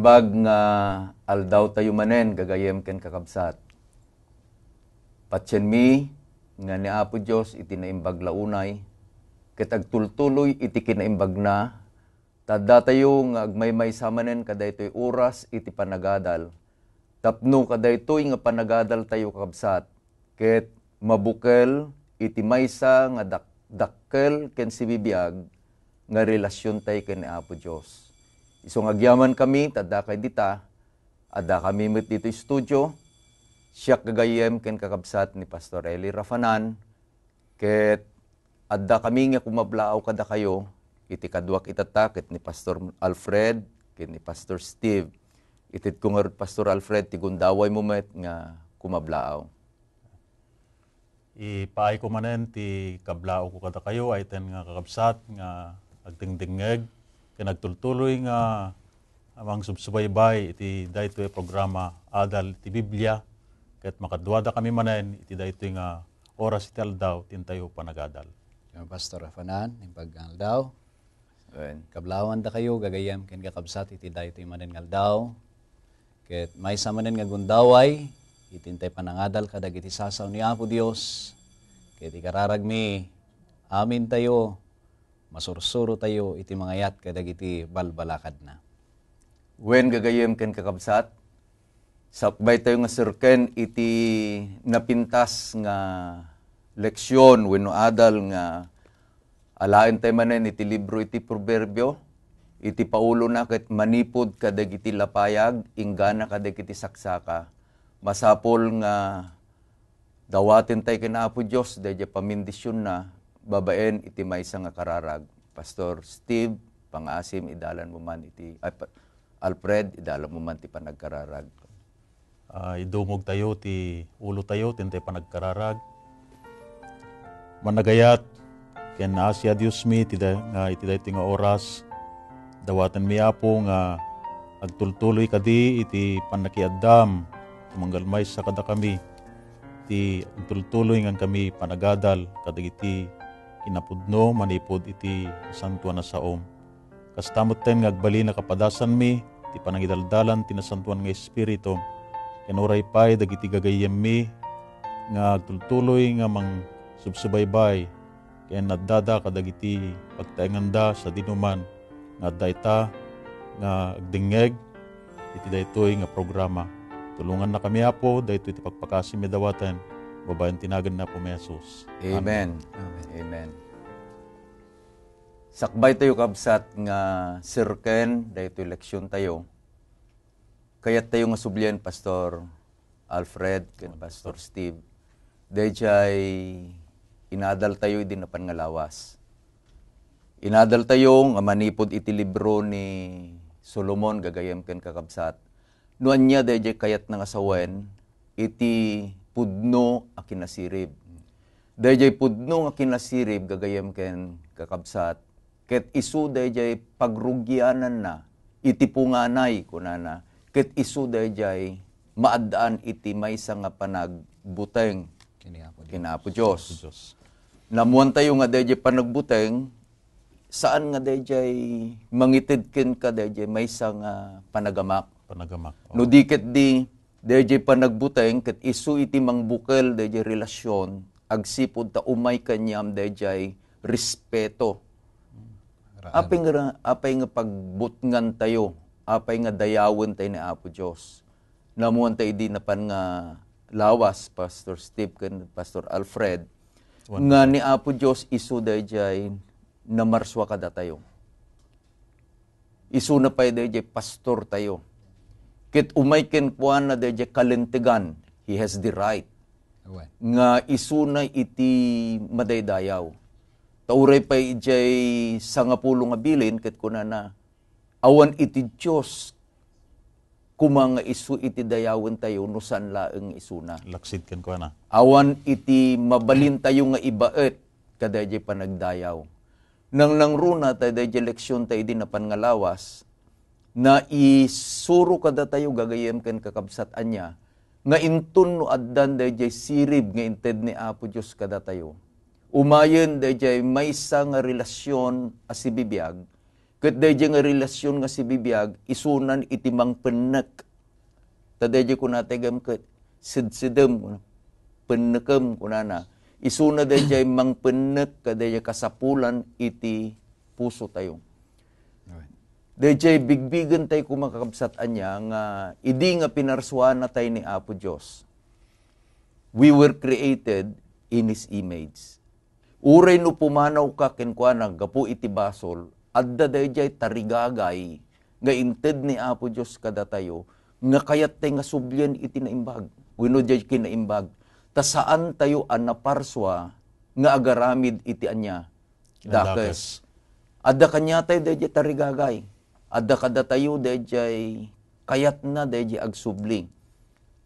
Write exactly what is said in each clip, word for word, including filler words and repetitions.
Naimbag nga aldaw tayo manen, gagayem ken kakabsat. Patienmi nga ni Apo Dios iti naimbag la unay, ket agtultuloy iti kinaimbagna, ta addatayo nga agmaymaysa manen kadaytoy oras iti panagadal, tapno kadaytoy nga panagadal tayo, kakabsat, ket mabukel iti maysa nga dak-, dakkel ken sibibiag nga relasion tayo ken ni Apo Dios. Isu nga agyaman kami, ta adda kay dita, adda kami met dito studio, siak gagayyem ken kakabsat ni Pastor Eli Rafanan, ket adda kami nga kumablaaw kadakayo iti kaduak itata ket ni Pastor Alfred ken ni Pastor Steve. Itedko ngarud, Pastor Alfred, ti gundawaymo met nga kumablaaw. Ipaayko manen ti kablaawko kadakayo, ayten nga kakabsat nga agdengdengngeg ken agtultuloy nga mangsubsubaybay iti daytoy a programa, Adal iti Biblia, ket makaduada kami manen iti daytoy nga oras iti aldaw ti intayo panagadal. Pastor Rafanan, naimbag nga aldaw. Amen. Kablaawan dakayo, gagayyem ken kakabsat, iti daytoy manen nga aldaw. Ket maysa manen nga gundaway iti intay panangadal kadagiti sasao ni Apo Dios. Ket ikararagmi, amintayo, masursuro tayo iti mangayat kadagiti balbalakadna. Wen, gagayyem ken kakabsat, sakbay tayo nga serken iti napintas nga leksyon wenno adal nga alaen tayo manen iti libro iti Proverbio, iti paulona ket manipud kadagiti lapayag, inggana kadagiti saksaka. Masapul nga dawaten tayo ken Apo Dios daydiay pamendisionna babaen iti maysa nga kararag. Pastor Steve, pangaasim, idalanmo man iti, ay, pa-, Alfred, idalanmo man ti panagkararag. Ah, idumog tayo ti ulo tayo, ti intay panagkararag. Managayat ken naasi a Diosmi ti da-, nga iti daytoy nga oras, dawatenmi, Apo, nga agtultuloy kadi iti pannakiaddam, tumanggal maysa kadakami, ti agtultuloy nga kami panagadal kadagiti kinapudno manipud iti nasantoan a saom. Kasta metten nga agbalin a kapadasanmi ti panangidaldalan ti Nasantoan nga Espiritu, ken uray pay dagiti gagayyemmi nga agtultuloy nga mangsubsubaybay ken addada kadagiti pagtaenganda sadinoman nga adda ita nga agdengngeg iti daytoy nga programa. Tulongannakami, Apo, daytoy ti pakpakasim nga dawaten, babaen ti nagan ni Apo mi Jesus. Amen. Amen. Amen. Sakbay tayo, kabsat, nga sirken daytoy leksyon tayo. Kayat tayo nga sublian, Pastor Alfred ken Pastor Steve, dayjay inadal tayo idi napan nga lawas. Inadal tayo nga manipud iti libro ni Solomon, gagayem ken kakabsat, no ania dayjay kayatna nga sawen iti pudno a kinasirib. Dayjay pudno nga kinasirib, gagayem ken kakabsat, ket isu dayjay pagrugiananna iti punganay, kunana, ket isu dayjay maaddaan iti maysa nga panagbuteng ken Apo Dios. Ken Apo Dios. Naammoan tayo nga dayjay panagbuteng, saan nga dayjay mangited kenka dayjay maysa nga panagamak. Panagamak, oo. No di ketdi, dayjay panagbuteng ket isu iti mangbukel dayjay relasyon agsipud ta umay kaniam dayjay respeto. Raan. Apay nga, apay nga pagbutngan tayo, apay nga dayawen tayo ni Apo Dios. Naammoan tayo idi napan nga lawas, Pastor Steve ken Pastor Alfred, nga ni Apo Dios isu dayjay namarsua kadatayo. Isuna pay dayjay pastor tayo. Ket umay kenkuana dayjay kalintegan, he has the right nga isuna iti madaydayaw. Ta uray pay idiay sangapulo nga bilin, ket kunana, awan iti Dios koma nga isu iti dayawen tayo no saan laeng isuna. Laksid kenkuana. Awan iti mabalin tayo nga ibaet kadayjay panagdayaw. Nangnangruna ta dayjay leksyon ta idi napan nga lawas, naisuro kadatayo, gagayem ken kakabsat, ania nga inton no addan dayjay sirib nga inted ni Apo Dios kadatayo, umayen dayjay maysa nga relasyon a sibibiag, Ket daydiay nga relasyon nga sibibiag, isunan iti mangpennek. Ta daydiay kunatayo gayam ket, "Sedsedem," kuna, "pennekem," kunana. Isuna daydiay mangpennek kadaydiay kasapulan iti pusotayo. Amen. Daydiay bigbigentayo koma, kakabsat, ania nga idi nga pinarsuanatayo ni Apo Dios, we were created in His image. Uray no pumanawka kenkuana gapu iti basol, adda daydiay tarigagay nga inted ni Apo Dios kadatayo nga kayattayo nga sublien iti naimbag wenno diay kinaimbag, ta saantayo a naparsua nga agaramid iti ania? Dakes. Dakes. Adda kaniatayo daydiay tarigagay. Adda kadatayo daydiay kayatna daydiay agsubli.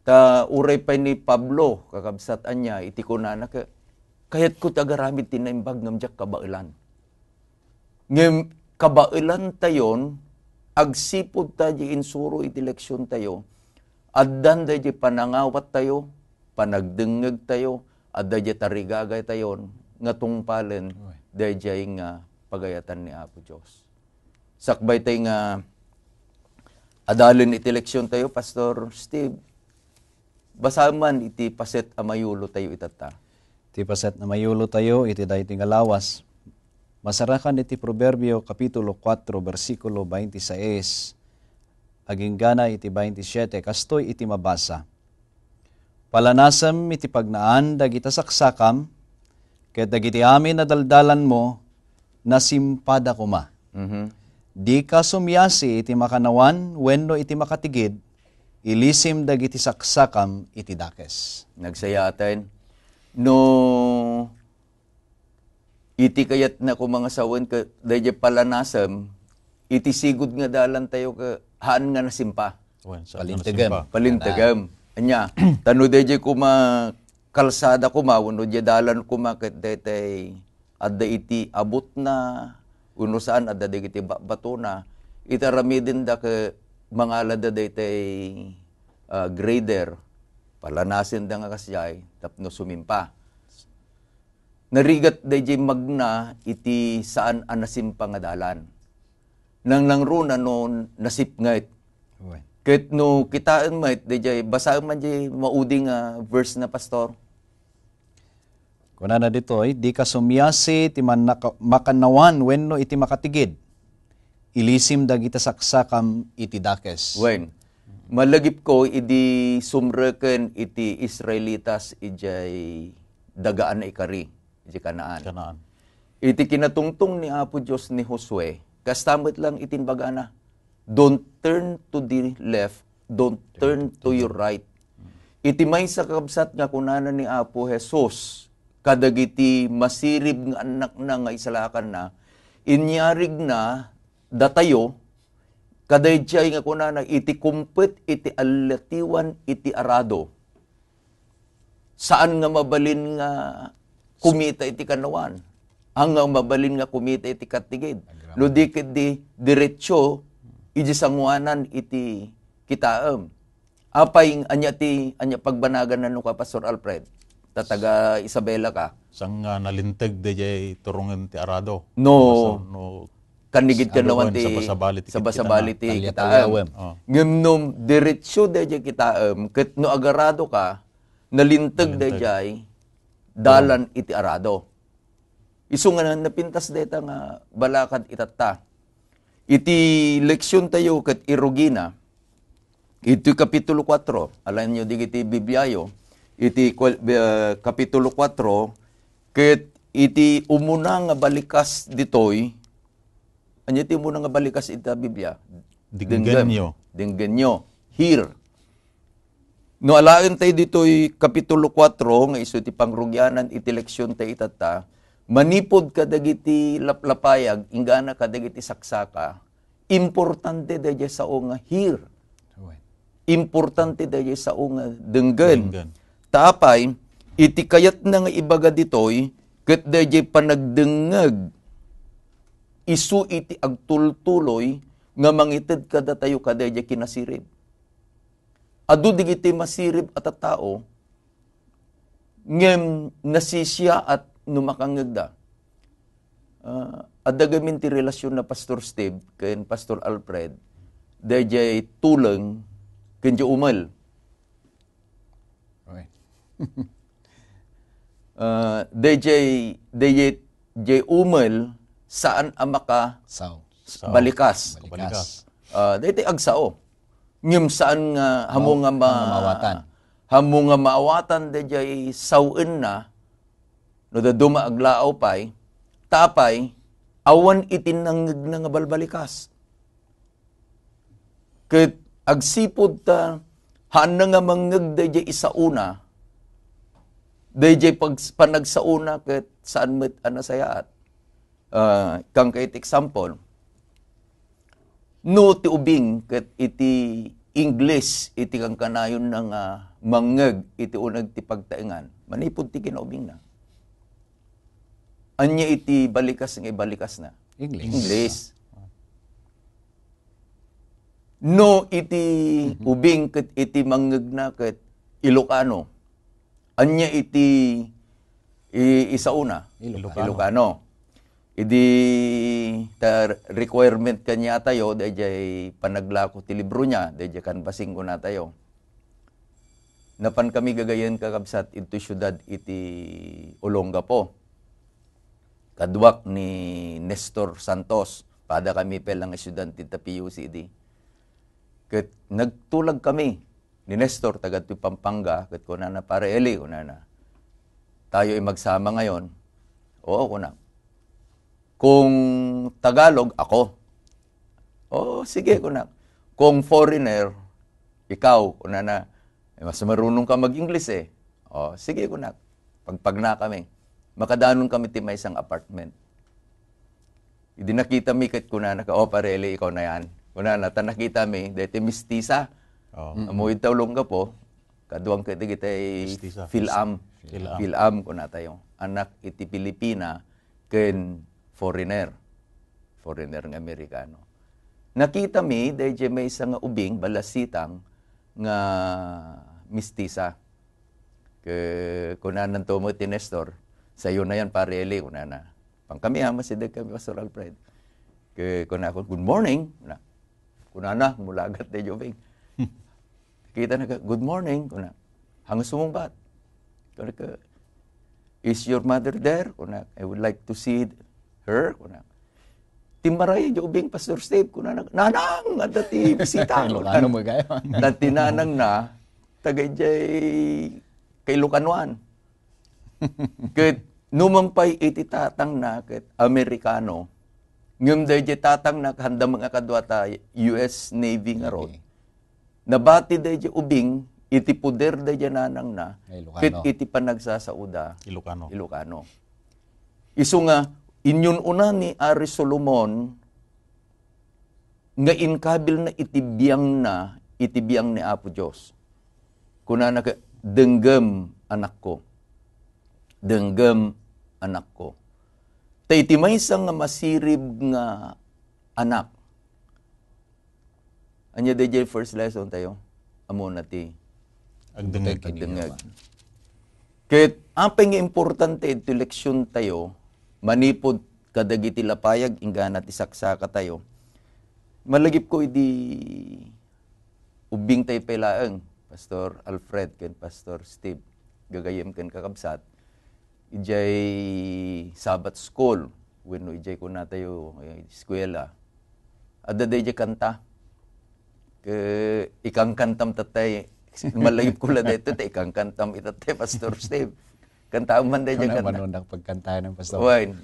Ta uray pay ni Pablo, kakabsat, ania iti kunana ket, "Kayatko ti agaramid ti naimbag ngem diak kabaelan." Ngem kabaelantayon, agsipud ta di insuro iti leksiontayo, addan daydiay panangawattayo, panagdengngegtayo, adda diay tarigagaytayon nga tungpalen Oy. daydiay nga pagayatan ni Apo Dios. Sakbay tay nga adalen iti leksiontayo, Pastor Steve, basaem man iti paset a mayulotayo itatta. Ti paset a mayulotayo iti daytoy nga lawas, masarakan iti Proverbio Kapitulo kuatro, bersikulo twenty-six, aginggana iti twenty-siete, kastoy iti mabasa, "Palanasem iti pagnaan dagita saksakam, ket dagiti amin a daldalanmo, nasimpada koma. Mhm. Dika sumiasi iti makannawan wenno iti makatigid, ilisim dagiti saksakam iti dakes." Nagsayaaten. No iti kayatna koma nga sawen ket daydiay palanasem, iti sigud nga dalantayo ket haan nga nasimpa. Wen, sa Palintegem. Nasimpa. Palintegem. Ania, ta no daydiay koma kalsada koma, wenno diay dalan koma ket daytay adda iti abutna, wenno saan, adda dagiti ba-, batona, iti aramidenda ket mangalada daytay, ah, grader, palanasenda nga kasdiay tapno sumimpa. Narigat daydiay magna iti saan a nasimpa nga dalan. Nangnangruna no nasipnget. Wen. Ket no kitaen met, daydiay, basaen man diay maudi nga verse na, Pastor. Kunana ditoy, "Dika sumiasi ti mannaka-, makannawan wenno iti makatigid. Ilisim dagita saksakam iti dakes." Wen, malagipko idi sumreken iti Israelitas idiay daga a naikari, idiay Canaan. Canaan. Iti kinatungtong ni Apo Dios ni Josue, kasta met lang iti imbagana, "Don't turn to the left, don't turn to your right." Iti maysa, kakabsat, nga kunana ni Apo Jesus kadagiti masirib nga annakna nga isalakanna, inyarigna datayo kadaydiay nga kunana, iti kumpet iti allatiwan iti arado. Saan nga mabalin nga kumita iti kannawan. Haan nga mabalin nga kumita iti katigid. Agraman. No di ket di diretso, iti sanguanan iti kitaem. Apay, ania ti, ania pagbanagan na no ka, Pastor Alfred? Ta taga Isabela ka. Saan nga nalinteg daydiay turongem ti arado? No. Basta no Kanigid kannawan ti sabasabali ti sabasabali ti kitaem. Talia-taliawem. Oh. Ngem no diretso daydiay kitaem, ket no agarado ka, nalinteg. Nalinteg. Daydiay dalan iti arado. Isu nga na-, napintas dayta nga balakad itatta. Iti leksiontayo ket irugina, iti Kapitulo kuatro, alaenyo dagiti Bibliayo, iti kual-, eh, Kapitulo kuatro, ket iti umuna nga balikas ditoy, ania ti umuna nga balikas ita Biblia? Denggenyo. Denggenyo. Hear. No alaentayo ditoy Kapitulo kuatro nga isu ti pangrugianan iti leksiontayo itatta, manipud kadagiti laplapayag, inggana kadagiti saksaka, importante daydiay sao nga hear. Wen. Importante daydiay sao nga denggen. Denggen. Ta apay, iti kayatna nga ibaga ditoy, ket daydiay panagdengngeg, isu iti agtultuloy nga mangited kadatayo kadaydiay kinasirib. Adu dagiti masirib a tattao, ngem nasisiaat no makangngegda. Ah, adda gamin ti relasyon na Pastor Steve ken Pastor Alfred, dayjay tuleng ken di umel. Okay. Ah, dayjay, dayjay, dayjay umel, saan a maka Sao. balikas. Balikas. Ah, daytoy agsao. Ngem saan nga hamo nga ma- nga maawatan. Hamo nga maawatan dayjay sawenna, no dadduma aglaaw pay, tapay, awan iti nangngegna nga balbalikas. Ket agsipud ta, haanna nga mangngeg dayjay isauna, dayjay pag-, panagsaona ket saan met a nasayaat. Ah, kangka iti example, no ti ubing ket iti Ingles iti kankanayonna nga mangngeg iti uneg ti pagtaengan, manipud ti kinaubingna. Ania iti balikas nga ibalikasna? English. English. No iti ubing ket iti mangngegna ket Ilocano. Ania iti i-, isauna? Ilocano. Ilocano. Idi ta requirement kaniatayo, dayjay panaglako ti libro niya, dayjay canvassing kunatayo. Napan kami gagayen, kakabsat, iti siudad iti Olongapo. Kaduak ni Nestor Santos, pada kami pay lang nga estudiante ita P U C idi. Ket nagtulag kami ni Nestor, taga ti Pampanga, ket kunana, "Pare Eli," kunana, "tayo ay magsama ngayon." "Oo," kunak. "Kung Tagalog, ako." "Oo, sige," kunak. "Kung foreigner, ikaw," kunana. "Eh, mas marunong ka mag-English eh." "Oh, sige," kunak. Pagpagna kami. Makadanon kami ti maysang apartment. Idi nakita mi ket kunana ka, "Oh, Pare Eli, ikaw na yan." Kunana, ta nakita mi, daytoy mistisa. Oh. Ammo ita Olongapo, kaduang ket dagiti Mistisa. Fil-Am. Fil-Am. Fil-Am, kunatayo. Anak iti Pilipina ken foreigner. Foreigner nga Amerikano. Nakita mi, dayjay maysa nga ubing, balasitang nga mistisa. Ke, kunananto met ti Nestor, "Sayo na yan, Pare Eli," kunana. Pan kami, ha, masideg kami, Pastor Alfred. Ke, kunana, "Good morning," kuna. Kunana, mulagat dayjay ubing. Kita na ka, "Good morning," kuna. "Hangin sumungbat?" Kuna ka, "Is your mother there?" Kuna, "I would like to see her," kuna. Timmaray dayjay ubing, Pastor Steve, kunana, "Nanang, adda ti bisita," Ilocano mo kayo. Dati nanang na, taga dayjay Ilocanoan. Ket numan pay iti tatangna ket Amerikano, ngem dayjay tatangna, kahandam nga kadua ta U S Navy ngarud. Nabati dayjay ubing iti poder dayjay nanangna, Ilocano. Ket iti panagsasaoda, Ilocano. Ilocano. Isu nga, inyun-una ni Ari Solomon nga inkabilna iti biangna, iti biang ni Apo Dios. Kunana ka, "Denggem, anakko. Denggem, anakko." Ta iti maysa nga masirib nga anak, ania dayjay first lesson tayo? Ammona ti Agdengngeg. agdengngeg. Ket apay nga importante iti leksyon tayo, manipud kadagiti lapayag inggana ti saksaka tayo, malagip ko idi ubing tayo pay laeng, Pastor Alfred ken Pastor Steve, gagayem ken kakabsat, idiay Sabbath School, wenno idiay kunatayo, eh, eskuela. Adda dayjay kanta. Ke, ikangkantam tatay, malagip ko la dayto, ta ikangkantam itatay, Pastor Steve. Kantaam man dayjay Ano kanta. Manundak pagkantahan ng pastor. Wen.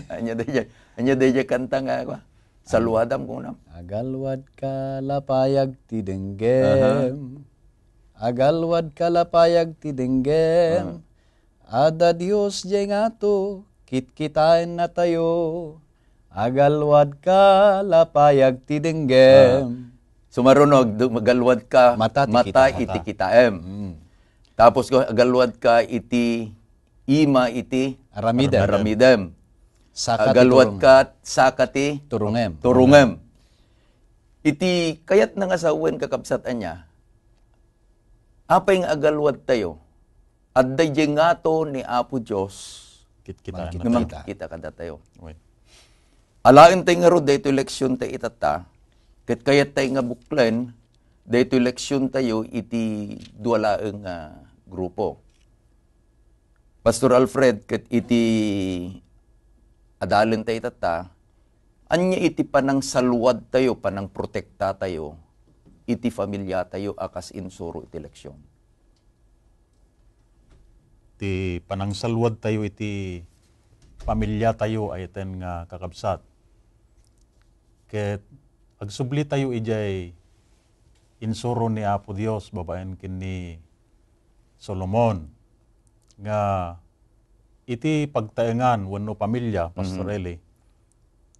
Anya dayjay, anya dayjay kanta nga, kwa? Saluadam kunam. Agalwad ka lapayag ti denggem. Agalwad ka lapayag ti denggem. Ada Dios jay ngato, kitkitaen natayo. Agalwad ka lapayag ti denggem. Sumarunog, du-, magalwad ka Mata ti mata kita-, iti mata. kitaem. Mm. Tapos ko, agalwad ka iti ima iti Aramidem. aramidem. Saka ti Agalwad turung-, ka saka ti turungem. turungem. Iti kayat na nga sawen, kakabsat, anya, apay nga agalwad tayo? Adda jay ngato ni Apo Dios Kitkita. Mangkit- nga Makita. mangkita kadatayo. Wen. Alaentayo ngarud daytoy leksiontayo itatta, ket kayattayo nga buklen daytoy leksiontayo iti dua laeng nga grupo. Pastor Alfred, ket iti adalentayo itatta, ania iti panangsalwadtayo, panangprotektatayo iti familiatayo a kas insuro iti leksion? Ti panangsalwadtayo iti familiatayo, ay ten nga kakabsat. Ket agsublitayo idiay insuro ni Apo Dios babaen ken ni Solomon nga iti pagtaengan wenno pamilia, Pastor Mhm. Eli,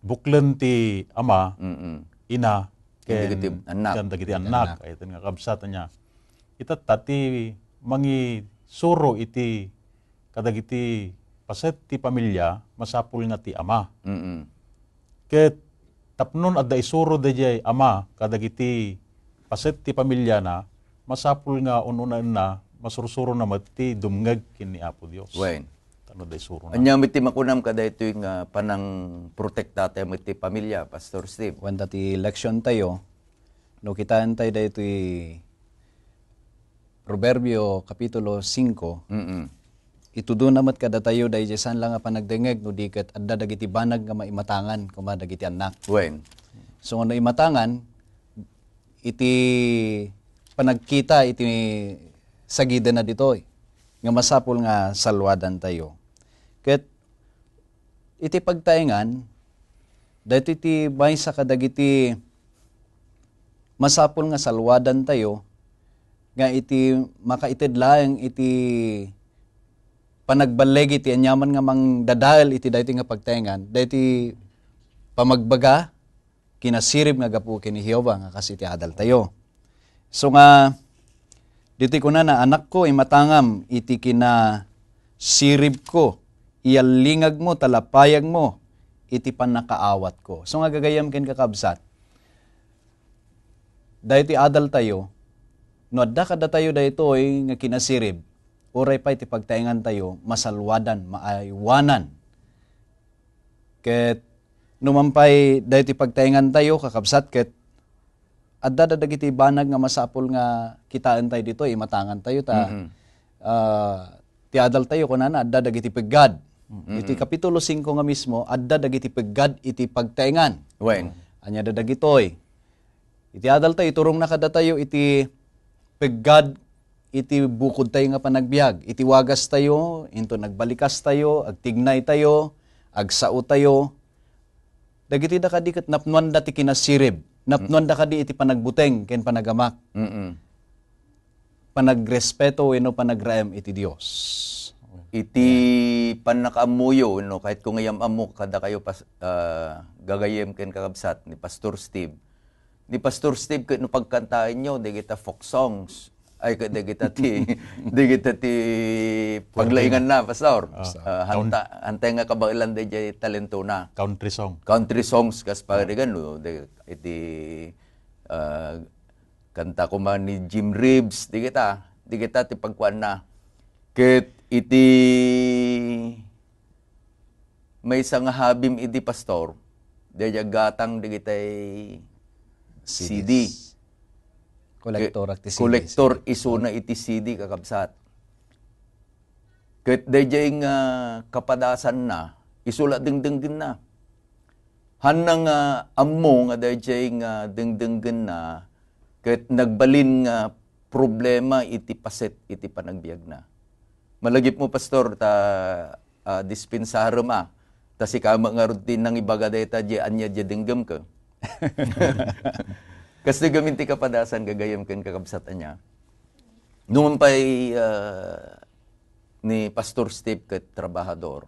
buklen ti ama, Mm-mm. ina, Ken ken dagiti annak. ken dagiti Dagiti annak. annak. Ay, ten nga kabsat niya. Itatta ti mangisuro iti kadagiti paset ti pamilia, masapul nga ti ama. Mm-mm. Ket tapnon adda isuro daydiay ama kadagiti paset ti pamiliana, masapul nga un-unaenna, masursurona met ti dumngeg ken ni Apo Dios. Wen. Tapno adda isurona. Ania met ti makunam kadaytoy nga panangprotektatayo met ti pamilia, Pastor Steve? Wen, ta ti leksiontayo, no kitaentayo daytoy Proverbio Kapitulo singko, Mm-mm. itudona met kadatayo daydiay saan la nga panagdengngeg no di ket adda dagiti banag nga maimatangan koma dagiti annak. Wen. So, no imatangan, iti panagkita iti sagidenna ditoy, nga masapul nga salwadantayo. Ket iti pagtaengan, daytoy ti maysa kadagiti masapul nga salwadantayo nga iti makaited laeng iti panagballigi ti aniaman nga mangdadael iti daytoy nga pagtaengan, daytoy pamagbaga, kinasirib nga gapu ken ni Jehovah nga kas iti adaltayo. So nga, ditoy kunana, "Anakko, imatangam iti kinasiribko, iyallingagmo ta lapayagmo iti pannakaawatko." So nga, gagayyem ken kakabsat, daytoy adaltayo, no adda kadatayo daytoy nga kinasirib, uray pay ti pagtaengantayo, masalwadan, maaywanan. Ket no man pay daytoy pagtaengantayo, kakabsat, ket adda dagiti banag nga masapul nga kitaentayo ditoy, imatangantayo ta, Mm-mm. ah, ti adaltayo, kunana, adda dagiti peggad. Mm-mm. Iti Kapitulo singko nga mismo, adda dagiti peggad iti pagtaengan. Wen. Ania da dagitoy? Iti adaltayo, iturongna kadatayo iti peggad iti bukodtayo nga panagbiag, iti wagastayo, inton agbalikastayo, agtignaytayo, agsaotayo. Dagiti da kadi ket napnuanda ti kinasirib, napnuanda kadi iti panagbuteng ken panagamak, Mm-mm. panagrespeto wenno panagraem iti Dios. Iti pannakaammoyo, no, kahit kung ayam ammo kadakayo, pas-, ah, gagayyem ken kakabsat ni Pastor Steve, ni Pastor Steve, ket no pagkantaenyo, dagita folk songs. Ay, ket dagita ti, dagita ti paglainganna, Pastor. Ah, Ah, hanta, hantay nga kabaelan daydiay talentona. Country song. Country songs, kas parigan, no, de-, iti, ah, kanta koma ni Jim Reeves, dagita, dagita ti pagkuanna. Ket iti maysa nga habim idi, Pastor, daydiay aggatang dagitay C D. C Ds. Kolektor Ke-, ak ti C Ds. Kolektor isuna iti C D, kakabsat. Ket daydiay nga kapadasanna, isu la dengdenggenna. Hanna nga ammo nga daydiay nga dengdenggenna, ket nagbalin nga problema iti paset iti panagbiagna. Malagipmo, Pastor, ta, ah, dispensarem, ah. Ta sika met ngarud ti nangibaga dayta, di ania di denggemko. Kastoy gamin ti kapadasan, gagayyem ken kakabsat, ania. Numan pay, ah, ni Pastor Steve ket trabahador.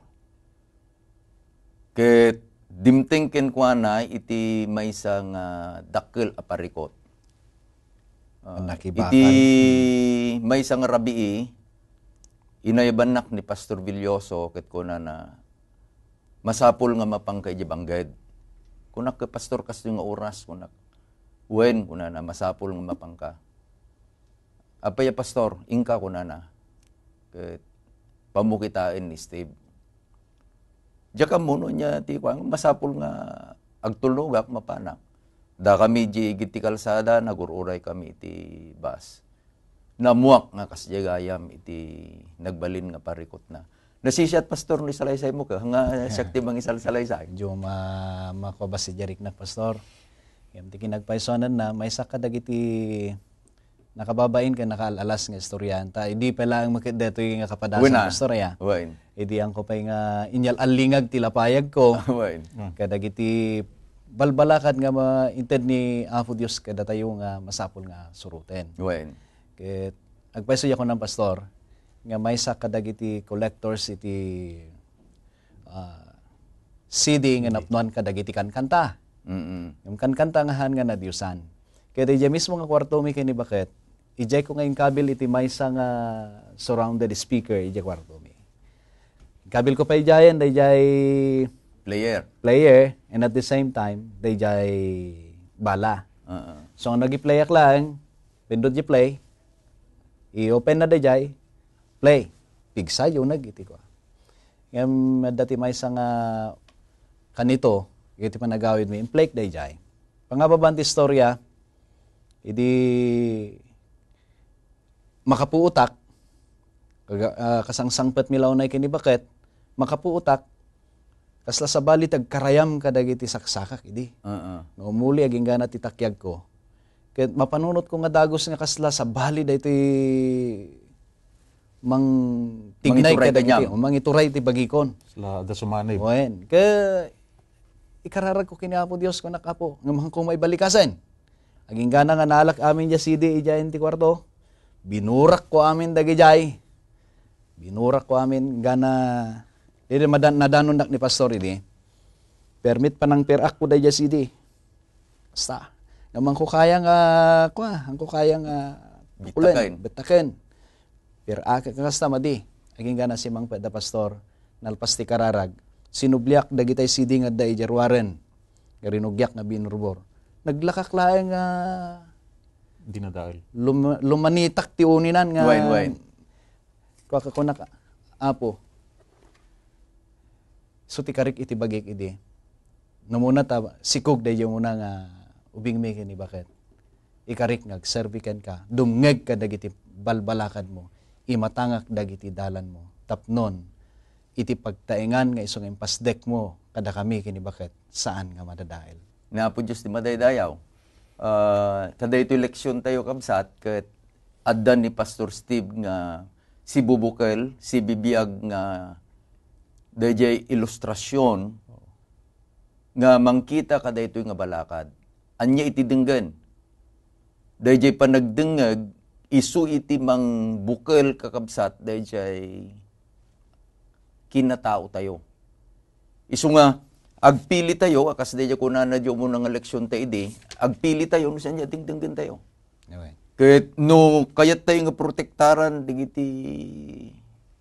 Ket dimteng kenkuana iti maysa nga dakkel a parikot. Ah, Pannakibakal. Iti maysa nga rabii, inayabannak ni Pastor Villoso ket kunana, "Masapul nga mapangka idiay bangged." Kunak, "Ket Pastor, kastoy nga oras," kunak. "Wen," kunana, "masapul nga mapangka." "Apay a, Pastor?" "Inka," kunana. Ket pammukitaen ni Steve. Diak ammo no ania ti kuan, masapul nga agtulnogak, mapanak. Dakami di igid ti kalsada, nagur-uray kami iti bus. Naammoak nga kasdiay gayam iti nagbalin nga parikutna. Nasisiat, Pastor, no isalaysaymo ka, nga siak ti mangisalsalaysay. Medyo ma-, makubas ti jariknak, Pastor. Ngem ti kinagpaysuananna, maysa kadagiti nakababain ken nakaal-alas nga istorya. Ta, idi pay laeng maket daytoy nga kapadasan, Wen, ah. Pastor, aya. Wen. Idi angko pay nga inyal-allingag ti lapayagko. Wen. Kadagiti balbalakad nga ma-, inted ni Apo Dios kadatayo nga masapul nga suroten. Wen. Ket agpayso a kunak, Pastor, nga maysa kadagiti collectors iti, ah, C D nga napnoan kadagiti kankanta. Mm-mm. Yung kankanta nga han nga nadiosan. Kaya diay mismo nga kwartomi ken ni baket, ijay ko nga inkabil iti maysa nga surrounded speaker ijay kwartomi. Inkabil ko pay idiayen dayjay Player. player, and at the same time, dayjay bala. Oo. So, ang nag-play ak lang, pindot di play, i-open na dayjay, play. Pigsayo na iti kua. Ngem adda ti maysa nga kanito, iti panagawid mi, implay dayjay. Pangababan ti istorya, idi makapuotak, kaga-, ah, kasangsangpet mi la unay ken ni baket, makapuotak, kasla sabali ti agkarayam kadagiti saksakak idi. Oo. Nga umuli agingga ti takiagko. Ket mapanunotko nga dagus nga kasla sabali daytoy mangtignay Mangituray kadagiti, kaniam. O, mangituray ti bagikon. Sla, adda sumanib. Wen, ket ikararagko ken ni Apo Dios, kunak, Apo, nga mankoma ibalikasen. Agingga nga naalak amin diay C D idiay iti kuarto. Binurakko amin dagijay. Binurakko amin, gana, didi madan-, nadanondak ni Pastor idi. Permit panangpirakko dayjay C D. Basta, nga mangko kaya nga, kua, mangko kaya nga tukulen, Bitaken. bitaken. Pirak kasta madi. Agingga simangpet da, Pastor, nalpas ti kararag. Sinubliak dagitay C D nga adda idiay ruaren. Nga rinugiak nga binurbor. Naglakak laeng nga Dinadael. lum-, lumanitak ti uninan nga Wen, wen. Kuak, kunak, Apo, isu ti karik iti bagik idi. No umuna ta sikog dayjay umuna nga ubingmi ken ni baket. Ikarik nga agserbi kenka, dumngeg kadagiti balbalakadmo, imatangak dagiti dalanmo, tapnon iti pagtaengan nga isu nga impasdekmo kadakami ken ni baket, saan nga madadael. Ni Apo Dios ti madaydayaw. Ah, kadaytoy leksiontayo, kabsat, ket adda ni Pastor Steve nga sibubukel, sibibiag nga dayjay ilustrasion nga mangkita kadaytoy nga balakad. Ania iti denggen? Dayjay panagdengngeg, isu iti mangbukel, kakabsat, dayjay kinataotayo. Isu nga, agpilitayo, a kas dayjay kunana diay umuna nga leksionta idi, agpilitayo no saan diay dengdenggentayo. Amen. Ket no kayattayo nga protektaran dagiti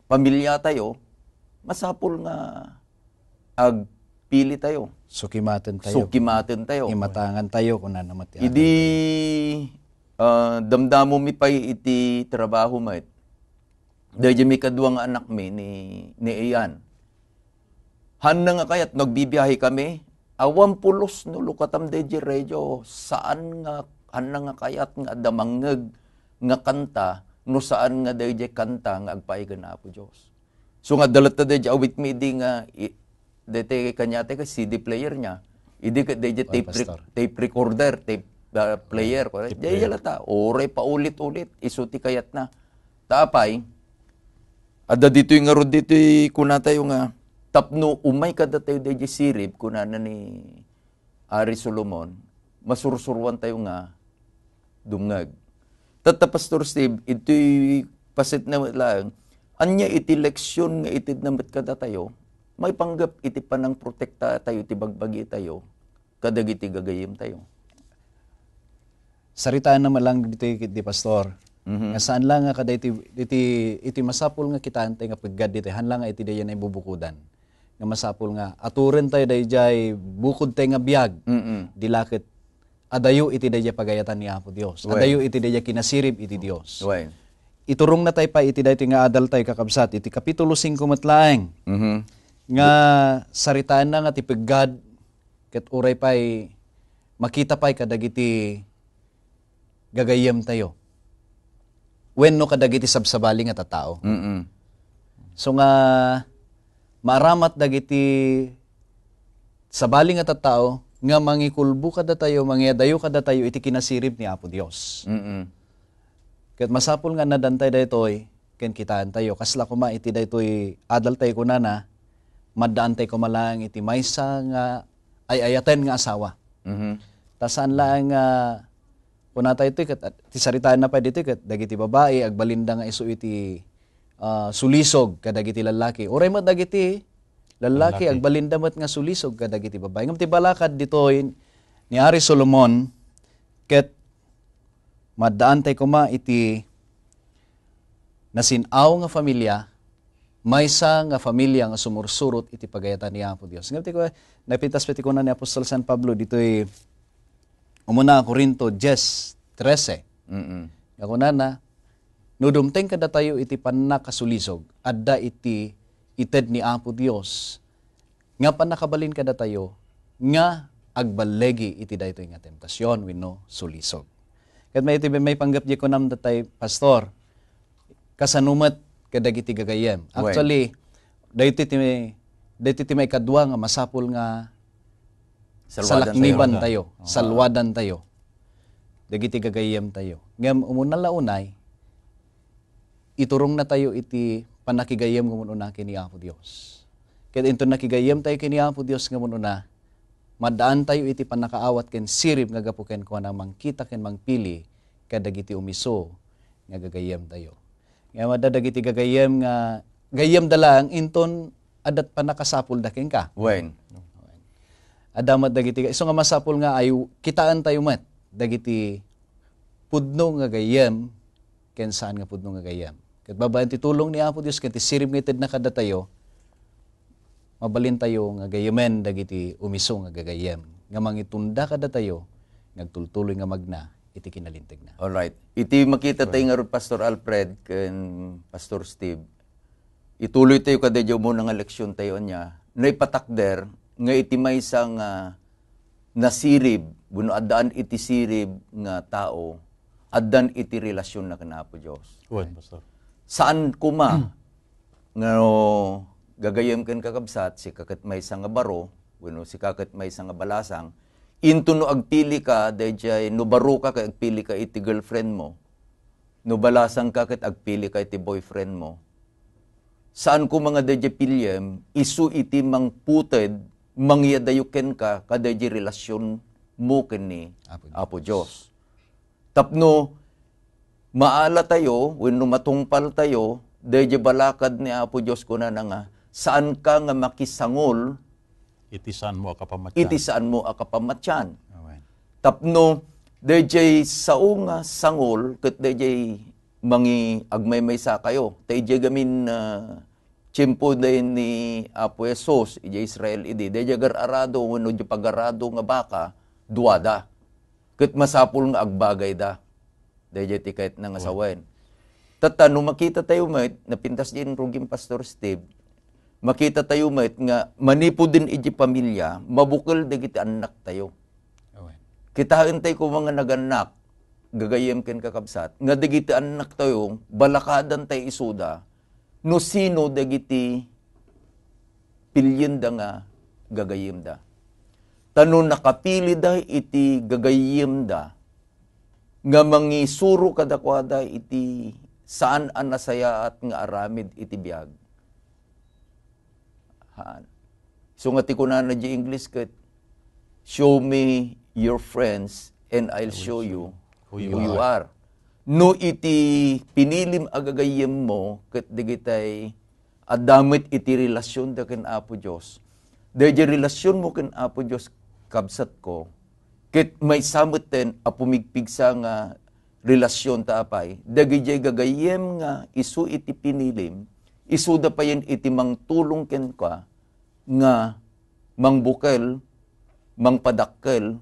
pamiliatayo, masapul nga agpilitayo. Sukimatentayo. Sukimatentayo. Imatangantayo, kunana met ti Idi, adaltayo. Ah, damdamomi pay iti trabaho met. Dayjay mi kadua nga anakmi ni, ni Ian. Hanna nga kayat no agbibiahe kami, awan pulos no lukatam dayjay radio, saan nga, hanna nga kayat nga adda mangngeg nga kanta, no saan nga dayjay kanta nga agpaay ken Apo Dios. So nga adda latta dayjay awitmi idi nga i-, daytoy kaniatayo ket C D player niya. Idi ket dayjay Oy, tape re-, Pastor. tape recorder, tape, ah, player, correct? Tape Dayjay player. latta, uray paulit-ulit, isu ti kayatna. Ta apay, adda ditoy ngarud ditoy kunatayo nga, tapno umay kadatayo dayjay sirib, kunana ni Ari Solomon, masursuruantayo nga dumngeg. Tatta, Pastor Steve, itoy paset na laeng, ania iti leksion nga itedna met kadatayo, maipanggep iti panangprotektatayo ti bagbagitayo kadagiti gagayyemtayo. Saritaenna met lang ditoy, di Pastor. Mhm. Nga saan lang nga kada iti, iti, iti masapul nga kitaentay nga peggad ditoy, han lang nga iti dayjay naibubukodan. Nga masapul nga aturentayo dayjay bukodtay nga biag. Mm-mm. Di la ket adayo iti dayjay pagayatan ni Apo Dios. Wen. Adayo iti dayjay kinasirib iti Dios. Wen. Iturongnatay pay iti daytoy nga adaltay, kakabsat, iti Kapitulo singko met laeng. Mhm. Nga saritaenna nga ti peggad ket uray pay makita pay kadagiti gagayyemtayo wenno kadagiti sabsabali nga tattao. Mm-mm. So nga maaramat dagiti sabali nga tattao nga mangikulbo kadatayo, mangyadayo kadatayo iti kinasirib ni Apo Dios. Mm-mm. Ket masapul nga annadantay daytoy ken kitaentayo. Kasla koma iti daytoy adaltay kunana, maddaantay koma laeng iti maysa nga ay-ayaten nga asawa. Mhm. Ta saan laeng nga kunatayo itoy ket, ti saritaenna pay ditoy ket dagiti babai agbalinda nga isu iti, ah, sulisog kadagiti lallaki. Uray met dagiti lallaki, lallaki, agbalinda met nga sulisog kadagiti babai. Ngem ti balakad ditoy ni Ari Solomon ket maddaantay koma iti nasin-aw nga familia, maysa nga familia nga sumursurot iti pagayatan ni Apo Dios. Ngem ti ku-, napintas pay ti kuna ni Apostol San Pablo ditoy umuna a Corinto diez trese. Mm-mm. Nga kunana, "No dumteng kadatayo iti pannakasulisog, adda iti ited ni Apo Dios nga pannakabalin kadatayo nga agballigi iti daytoy nga temptasion wenno sulisog." Ket may iti may panggep di kunam datay, Pastor, kasano met kadagiti gagayyem? Wen. Actually, daytoy ti, daytoy ti maikadua nga masapul nga salakniban tayo, salwadan tayo dagiti gagayyem tayo. Ngem umuna la unay, iturongna tayo iti pannakigayem nga umuna ken ni Apo Dios. Ket inton nakigayem tayo ken ni Apo Dios nga umuna, maddaan tayo iti pannakaawat ken sirib nga gapu kenkuana mangkita ken mangpili kadagiti umisu nga gagayyem tayo. Nga adda dagiti gagayyem nga gayyemda laeng inton adda pannakasapulda kenka. Wen. Adda met dagiti, isu nga masapul nga ay kitaen tayo met dagiti pudno nga gayyem ken saan nga pudno nga gayyem. Ket babaen ti tulong ni Apo Dios ken ti sirib nga itedna kadatayo, mabalin tayo nga gayyemen dagiti umisu nga gagayyem nga mangitunda kadatayo nga agtultuloy nga magna iti kinalintegna. Alright. Iti makita tayo ngarud, Pastor Alfred ken Pastor Steve, ituloy tayo kadaydiay umuna nga leksion tayo ania. Naipatakder nga iti maysa nga nasirib, wenno addaan iti sirib nga tao, addan iti relasionna ken Apo Dios. Wen, Pastor. Saan koma nga no gagayyem ken kakabsat, sika ket maysa nga baro, wenno sika ket maysa nga balasang, inton no agpili ka, daydiay, no baro ka ket agpili ka iti girlfriend mo, no balasang ka ket agpili ka iti boyfriend mo, saan koma nga daydiay piliem, isu iti mangputed, mangyadayo kenka, kadaydiay relasion mo ken ni Apo Dios. Apo Dios. Tapno maala tayo, wenno matungpal tayo, daydiay balakad ni Apo Dios, kunana nga, saan ka nga makisangol iti saan mo a kapamatian. Iti saan mo a kapamatian. Amen. Tapno, daydiay sao nga sangol, ket daydiay mangi-, agmaymaysa kayo. Ta idiay gamin, ah, tiempo day ni Apo Jesus, idiay Israel idi, daydiay agar-arado, wenno diay pagarado nga baka, duada. Ket masapul nga agbagayda. Daydiay ti kayatna nga sawen. Tatta, no makita tayo met, napintas din rugim Pastor Steve, makita tayo met nga manipud din iti pamilya, mabukel dagiti annak tayo. Amen. Kitaen tayo koma nga nagannak, gagayyem ken kakabsat, nga dagiti annak tayo, balakadan tayo isuda, no sino dagiti pilienda nga gagayyemda. Ta no nakapilida iti gagayyemda nga mangisuro kadakuada iti saan a nasayaat nga aramid iti biag. Haan. So nga ti kunana di English ket, "Show me your friends and I'll show you who you are." No iti pinilim a gagayyem mo ket dagitay adda met iti relasionda ken Apo Dios. Daydiay relasionmo ken Apo Dios, kabsatko, ket maysa metten a pumigpigsa nga relasion ta apay, dagidiay gagayyem nga isu iti pinilim, isuda payen iti mangtulong kenka nga mangbukel, mangpadakkel,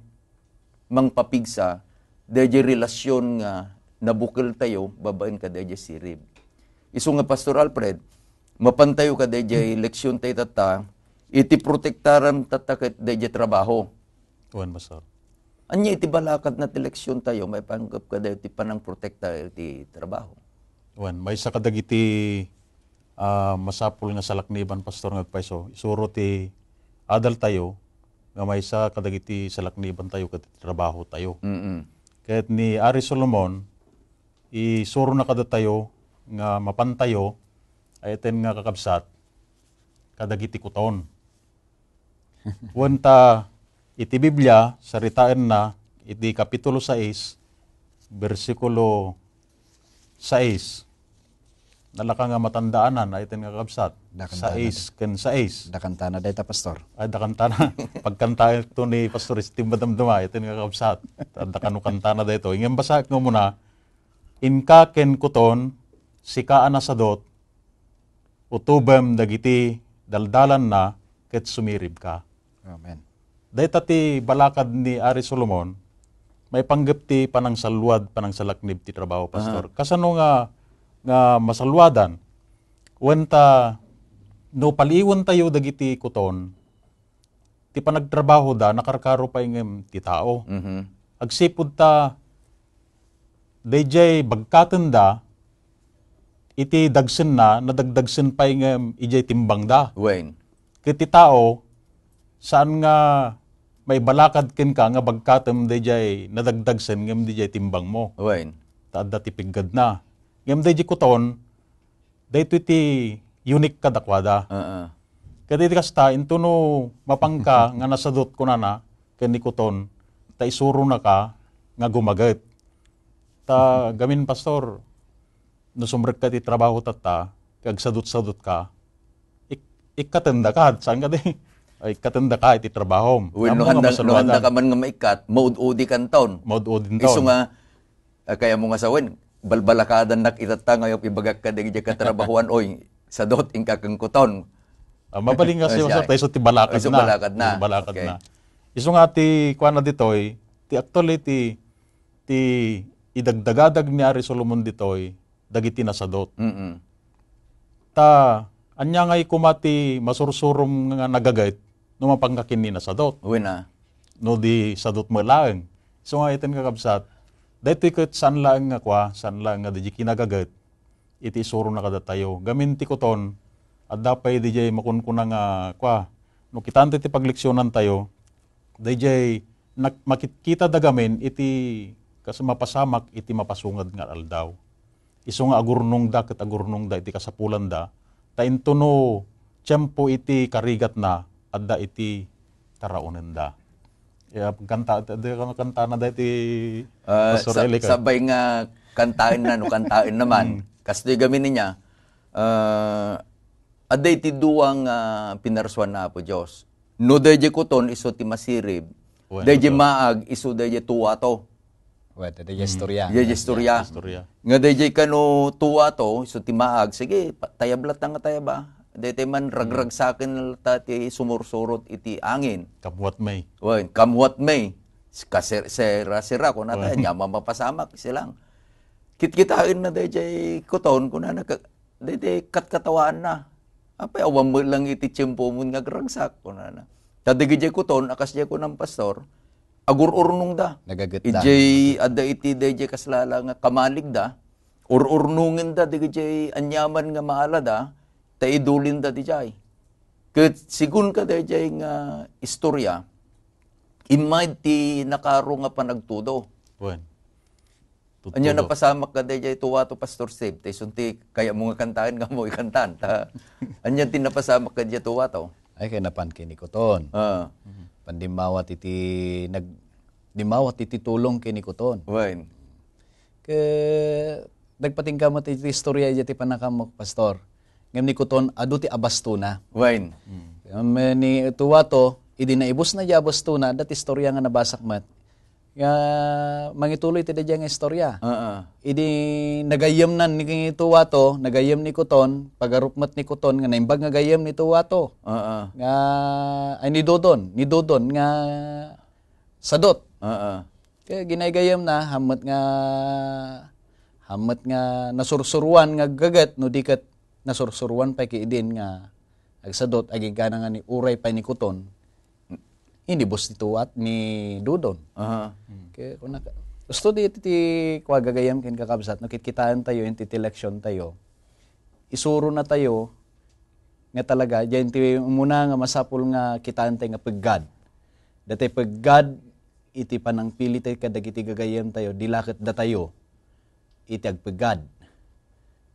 mangpapigsa daydiay relasion nga nabukel tayo babaen kadaydiay sirib. Isu nga, Pastor Alfred, mapan tayo kadaydiay leksion tayo tatta, iti protektaran tatta ket daydiay trabaho. Wen, Pastor. Ania iti balakadna ti leksiontayo maipanggep kadagiti panangprotekta iti trabaho? Wen, maysa kadagiti, ah, masapul nga salakniban, Pastor, nga agpayso, isuro ti adaltayo nga maysa kadagiti salaknibantayo ket ti trabahotayo. Mm. Ket ni Ari Solomon, isurona kadatayo nga mapantayo, ay iten nga kakabsat, kadagiti kuton. Wen ta, iti Biblia, saritaenna iti Kapitulo sais, bersikulo sais. Nalaka nga matandaanan, ay iten nga kakabsat. Dakantana. Sais ken sais. Dakantana dayta, Pastor. Ay, dakantana. Pagkantaen to ni Pastor Steve madamdama, ay iten nga kakabsat. Adda kano kantana dayto. Ngem basaek nga umuna, "Inka ken kuton, sika a nasadot, utobem dagiti daldalanna ket sumiribka." Amen. Dayta ti balakad ni Ari Solomon, maipanggep ti panangsalluad, panangsalaknib ti trabaho, Pastor. Aha. Kasano nga, nga masalluadan? Wen ta, no paliiwentayo dagiti kuton, ti panagtrabahoda, nakarkaro pay ngem ti tao. Mhm. Agsipud ta, dayjay bagkatenda, iti dagsenna, nadagdagsen pay ngem idiay timbangda. Wen. Ket ti tao, saan nga maibalakad kenka nga bagkatem dayjay nadagdagsen ngem didiay timbangmo. Wen. Ta adda ti piggadna. Ngem dayjay kuton, daytoy ti unique kadakuada. Aa. Ket iti kasta, intono mapanka nga nasadot kunana ken ni kuton, ta isuronaka nga gumaget. Ta gamin, Pastor, no sumrekka iti trabaho tatta, ket agsadot-sadotka, ik-, ikkatendaka, saan kadi? Ay, ikkatendaka iti trabahom. Wen, no handa, no handa ka man nga maikkat, maud-udi kanton. Maud-udi kanton. Isu nga, ah, kaya mo nga sawen, balbalakadan nak itatta nga ibagak ka dagiti katrabahoan, oy, sadot, inka ken kuton. Ah, mabalin nga siya, siya, ta isu ti balakad na. Isu balakad na. Isu balakad na. Isu nga ti, kuana ditoy, ti actually ti, ti idagdagadag ni Ari Solomon ditoy, dagiti nasadot. Mm-mm. Ta, ania ngay koma ti masursurom nga nagaget no mapanka ken ni nasadot? Wen a. No di sadot met laeng. Isu nga iten kakabsat, daytoy ket saan laeng nga kua, saan laeng nga dayjay kinagaget iti isurona kadatayo. Gamin ti kuton, adda pay dayjay makunkuna nga kua, no kitan ti pagleksionantayo, dayjay nak-, makitkita da gamin iti kas mapasamak iti mapasungad nga aldaw. Isu nga agurnongda ket agurnongda iti kasapulanda, ta intono tiempo iti karigatna, adda iti karaonenda. Ya, kanta, adda kano kantana daytoy, ah, Pastor sa-, Eli, kay sabay nga kantaen na, no kantaen naman. Mm. Kastoy gamin niya, ah, adda iti duwa nga pinarsuan na Apo Dios. No dayjay kuton, isu ti masirib. Wen, dayjay kuton. Maag, isu dayjay tuwato. Wen, dayjay istorya. Dayjay istorya. Istorya. Nga dayjay kano tuwato, isu ti maag, sige, pa-, tayab latta nga tayaba. Daytay man ragragsaken latta ti sumursurot iti angin. Come what may. Wen, come what may. Kasir-, sera-sera, kunata, wen, ania man mapasamak, silang. Kitkitaen na dayjay kuton, kunana, ka-, daytay katkatawaanna. Apay, awan met lang iti tiempo mon nga agragsak, kunana. Ta dagijay kuton, a kasjay kunan, Pastor, agur-urnongda. Nagagetda. Ijay adda iti dayjay kaslala nga kamaligda, ur-urnongenda dagijay aniaman nga maalada, ta idulinda dijay. Ket segun kadayjay nga istorya, immay ti nakaro nga panagtudo. Wen. Ania napasamak kadayjay tuwato, Pastor Steve? Ta isun ti kayatmo nga kantaen, nga mo ikantan. Ta, ania ti napasamak kadayjay tuwato? Ay, kay napan ken ni Kuton. Ah. Pandimmawat iti nag-, dimmawat iti tulong ken ni Kuton. Wen. Ket nagpatingga met iti istorya iti pannakaammo, Pastor. Ngem ni Kuton, adu ti abastona. Wen. Ngem ni tuwato, idi naibusna diay abastona, adda ti istorya nga nabasak met. Nga mangituloy ti daydiay nga istorya. Aa. Idi nagayyemnan ni tuwato, nagayyem ni Kuton, pagarup met ni Kuton nga naimbag nga gayyem ni tuwato. Aa. Nga, ay, ni Dodon, ni Dodon nga sadot. Aa. Kaya ginaygayyemna, hammet nga, hammet nga nasursuruan nga aggaget, no di ket nasursuruan pay ket idin nga agsadot, agiggana nga ni uray pay ni Kuton. Inibus ti tuat ni Dudon. Aha. Kaya kung naka, gusto di ti, ti kua gagayem ken kakabsat, no, kitkitaentayo, inti ti leksiontayo, isuronatayo nga talaga, diay ti umuna nga masapul nga kitaentayo nga peggad. Datay peggad iti panangpilitayo kadagiti gagayemtayo, di la ket datayo iti agpeggad,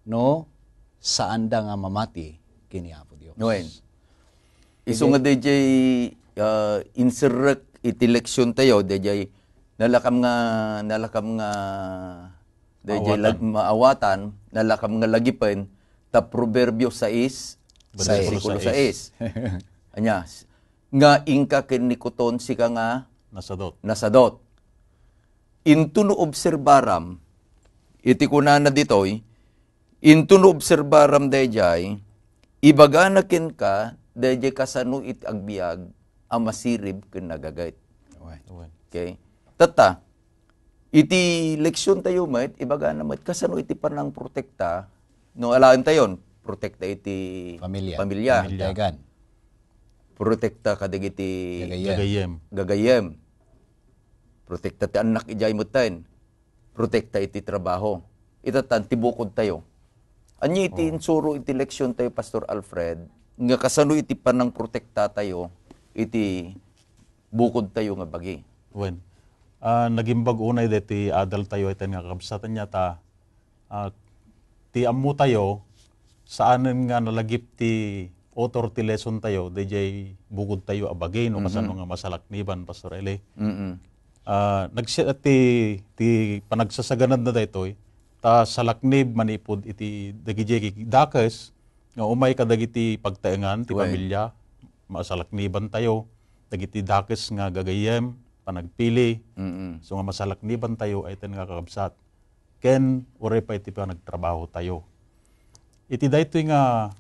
no, saanda nga mamati ken ni Apo Dios. Wen. Isu nga dayjay, ah, inserrek iti leksiontayo, dayjay nalakam nga, nalakam nga, dayjay Maawatan. lag-, maawatan, nalakam nga lagipen, ta Proverbio sais, Bersikulo bersikulo sais. sais. Ania, s-, nga inka ken ni Kuton sika nga Nasadot. nasadot. Intono obserbaram, iti kunana ditoy, intono obserbaram dayjay, ibagana kenka dayjay kasano iti agbiag a masirib ken nagaget. Wen. Wen. Okay? Tatta, iti leksiontayo met, ibagana met, kasano iti panangprotekta, no, alaentayon, protekta iti Pamilya. pamilya. Pamilya. Protekta kadagiti Gagayem. Gagayem. Gagayem. Protekta ti annak idiay metten. Protekta iti trabaho. Itatan ti bukodtayo. Ania iti Oo. insuro iti leksiontayo, Pastor Alfred, nga kasano iti panangprotektatayo iti bukodtayo nga bagi? Wen. Ah, nagimbag unay deti adaltayo iten nga kakabsatan niya ta, ah, ti ammotayo, saanen nga nalagip ti author ti lesson tayo, dayjay bukodtayo a bagi, no, Mhm. kasano nga masalakniban, Pastor Eli. Mm-mm. Ah, nagsi-, ti, ti panagsasaganadna daytoy, ta salaknib manipud iti dagiti dakes nga umay kadagiti pagtaengan ti Wen. pamilya, masalakniban tayo, dagiti dakes nga gagayem, panagpili, Mm-mm. so nga masalakniban tayo, ay ten nga kakabsat. Ken uray pay ti panagtrabaho tayo. Iti daytoy nga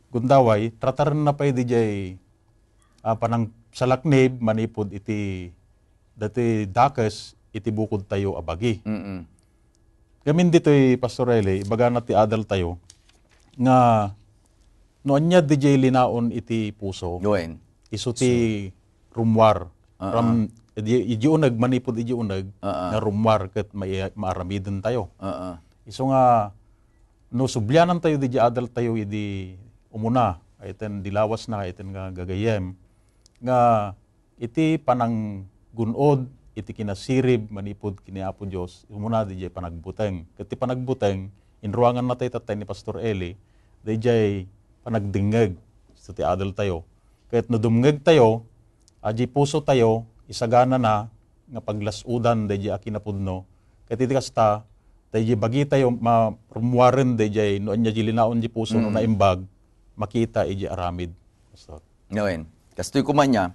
gundaway, tratarenna pay dijay, ah, panangsalaknib manipud iti dati dakes iti bukod tayo a bagi. Mm-mm. Gamin ditoy, Pastor Eli, ibagana ti adal tayo nga no ania dijay linaon iti puso, Wen. isu ti rummuar. Ah, Ram, ah. Idi, idi uneg, manipud idi uneg, Ah, ah. nga rummuar ket mai-, maaramiden tayo. Ah, ah. Isu nga, no sublianan tayo di adal tayo idi umuna, ay ten di lawas na, ay ten nga gagayem, nga iti pananggun-od iti kinasirib manipud kini Apo Dios, umuna dijay panagbuteng. Ket ti panagbuteng, inruangan natay tattay ni Pastor Eli, dijay panagdengngeg, so ti adal tayo. Ket no dumngeg tayo, aji puso tayo, isagana na nga paglas-udan dayjay a kinapudno. Ket iti kasta, dayjay bagi tayo ma-, rummuaren dayjay no ania di linaon di puso no Mm. naimbag, makita iti aramid. Pastor. Ngayon, kastoy koma niya,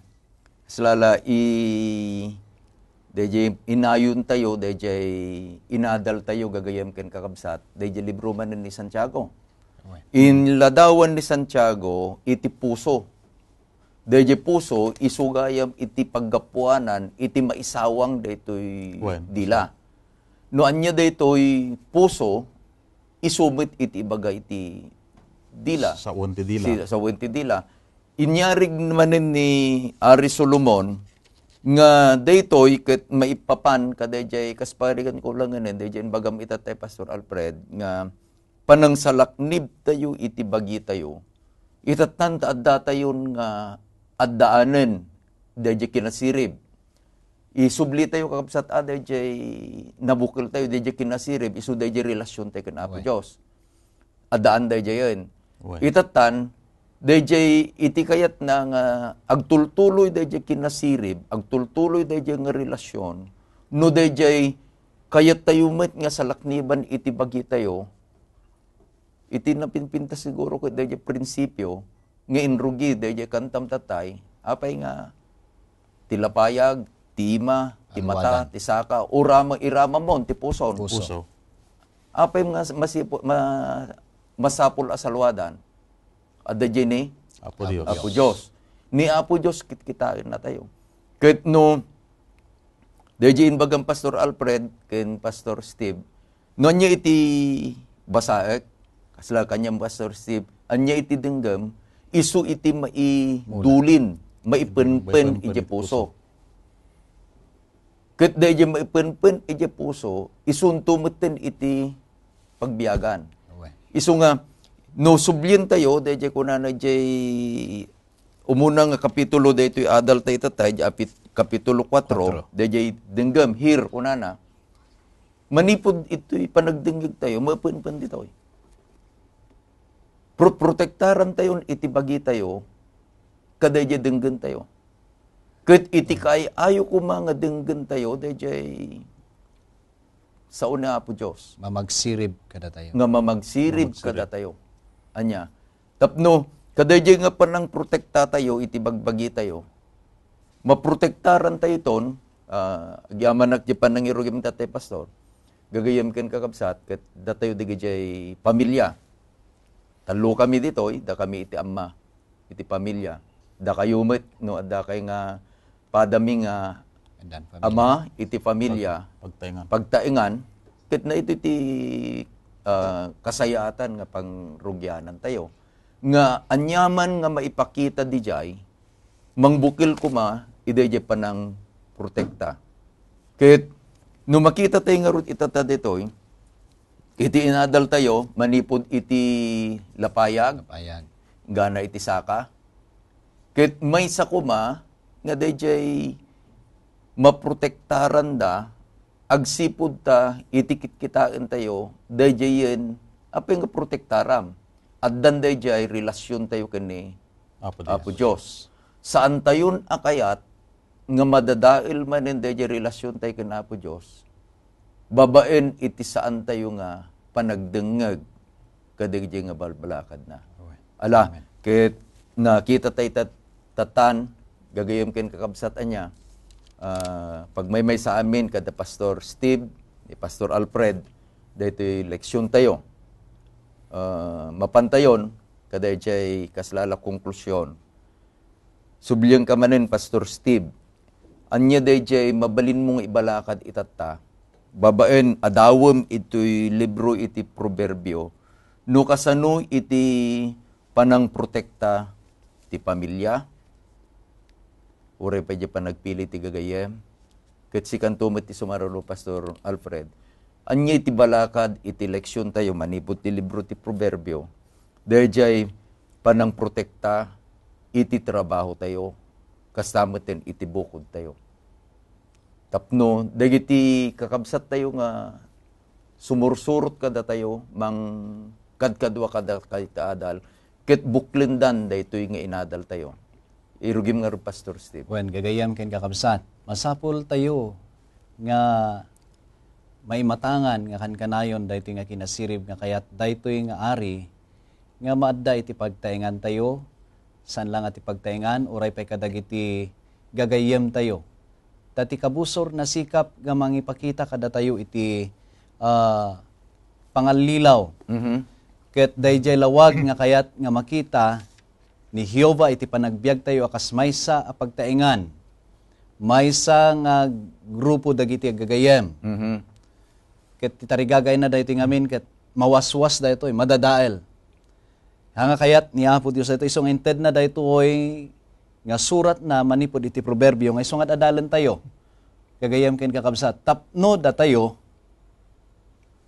kaslala i-, dayjay inayon tayo, dayjay inadal tayo, gagayem ken kakabsat, dayjay libro man ni Santiago. Amen. Inladawan ni Santiago iti puso. Dayjay puso, isu gayam iti paggapuanan, iti maisawang daytoy Wen. dila. No ania daytoy puso, isu met iti ibaga iti dila. Sawen ti dila. Si, sawen ti dila. Inyarig manen ni Ari Solomon nga daytoy ket maipapan kadayjay kas parigan ko lang nganen, dayjay imbagam ita tay Pastor Alfred nga panangsalaknib tayo iti bagi tayo. Itattan ta adda tayon nga addaanen dayjay kinasirib. Isubli tayo, kakabsat, a, dayjay nabukel tayo, dayjay kinasirib, isu dayjay relasyon tayo ken Apo Wen. Dios. Addaan dayjayen. Wen. Itattan, dayjay iti kayatna nga agtultuloy dayjay kinasirib, agtultuloy dayjay nga relasyon, no dayjay kayat tayo met nga salakniban iti bagi tayo, iti napinpintas siguro ket dayjay prinsipio nga inrugi dayjay kantam tatay, apay nga ti lapayag, ti ima, ti mata, Alwadan. Ti saka, urama, iramamon, ti puson. Puso. Puso. Apay nga masipu-, ma-, masapul a salwadan? Adda diay ni Apo Dios. Apo Dios. Ni Apo Dios, kitkitaen na tayo. Ket no, dayjay imbagam Pastor Alfred ken Pastor Steve, no ania iti basaek, kasla kaniam Pastor Steve, ania iti denggem, isu iti maidulin maipenpen Maipenpen iti iti puso. puso. Ket daydiay maipenpen iti puso, isunto metten iti pagbiagan. Awen. Isu nga, no sublien tayo, daydiay kunana jay umuna nga kapitulo daytoy adal tayo tatay, di apit-, kapitulo kuatro, Kuatro. daydiay denggem, hear, kunana. Manipud itoy panagdengngeg tayo, maipenpen ditoy. Pro-, protektaran tayo iti bagi tayo, kadaydiay denggen tayo. Ket iti kaay-ayo koma nga denggen tayo, daydiay sao ni Apo Dios. Mamagsirib kadatayo. Nga mamagsirib Mamagsirib. kadatayo. Ania, tapno, kadaydiay nga panangprotekta tayo iti bagbagi tayo, maprotektaran tayo ton, ah, agyamanak di panangirugim tatay pastor, gagayem ken kakabsat, ket datayo dagijay pamilya. Tallo kami ditoy, da kami iti amma, iti pamilya. Dakayo met, no, adda kay nga padami nga Adan, pamilya. ama iti pamilya, Pag-, pagtaengan. pagtaengan, ket na ito ti, ah, kasayaatan nga pangrugianan tayo. Nga anyaman nga maipakita dijay, mangbukil koma, idayjay panangprotekta. Ket, no makita tayo ngarud itata ditoy, iti inadal tayo, manipud iti lapayag, Lapayag. gana iti saka. Ket maysa koma nga dayjay maprotektaran da, agsipud ta iti kitkitaen tayo, dayjayen, apay nga protektaram. Addan dayjay relasyon tayo ken ni Apo Dios. Apo Dios. Saan tayon a kayat nga madadael manen dayjay relasyon tayo ken Apo Dios. Babaen iti saan tayo nga panagdengngeg kadagiti nga balbalakadna. Amen. Ala, Amen. ket nakita tayo tat-, tatan, gagayem ken kakabsat ania, ah, pagmaymaysa amin kada Pastor Steve, ni Pastor Alfred, daytoy leksyon tayo. Ah, mapantayon, kadayjay kaslala konklusion. Sublienka manen, Pastor Steve, ania dayjay mabalinmo nga ibalakad itatta, babaen a dawem itoy libro iti Proverbio, no kasano iti panangprotekta ti pamilya? Uray pay di panagpili ti gagayyem? Ket sikanto met ti sumaruno, Pastor Alfred. Ania iti balakad iti leksyon tayo manipud ti libro ti Proverbio? Dayjay panangprotekta iti trabaho tayo, kasta met iti bukod tayo. Tapno dagiti kakabsat tayo nga sumursurot kadatayo, mangkadkadua kada kayta adal, ket buklendan daytoy nga inadal tayo. Irugim ngarud, Pastor Steve. Wen, gagayyem ken kakabsat, masapul tayo nga maimatangan nga kankanayon daytoy nga kinasirib nga kayat daytoy nga ari nga maadda iti pagtaengan tayo, saan la nga ti pagtaengan, uray pay kadagiti gagayyem tayo. Ta ti kabusor nasikap nga mangipakita kadatayo iti, ah, pangallilaw. Mhm. Ket dayjay lawag nga kayat nga makita ni Jehovah iti panagbiag tayo a kas maysa a pagtaengan, maysa nga grupo dagiti aggagayyem. Mhm. Ket ti tarigagayna daytoy ngamin ket mawaswas daytoy, madadael. Haan nga kayat ni Apo Dios daytoy, isu nga intedna daytoy nga suratna manipud iti Proverbio nga isu nga ad-adalen tayo. Gagayyem ken kakabsat, tapno datayo,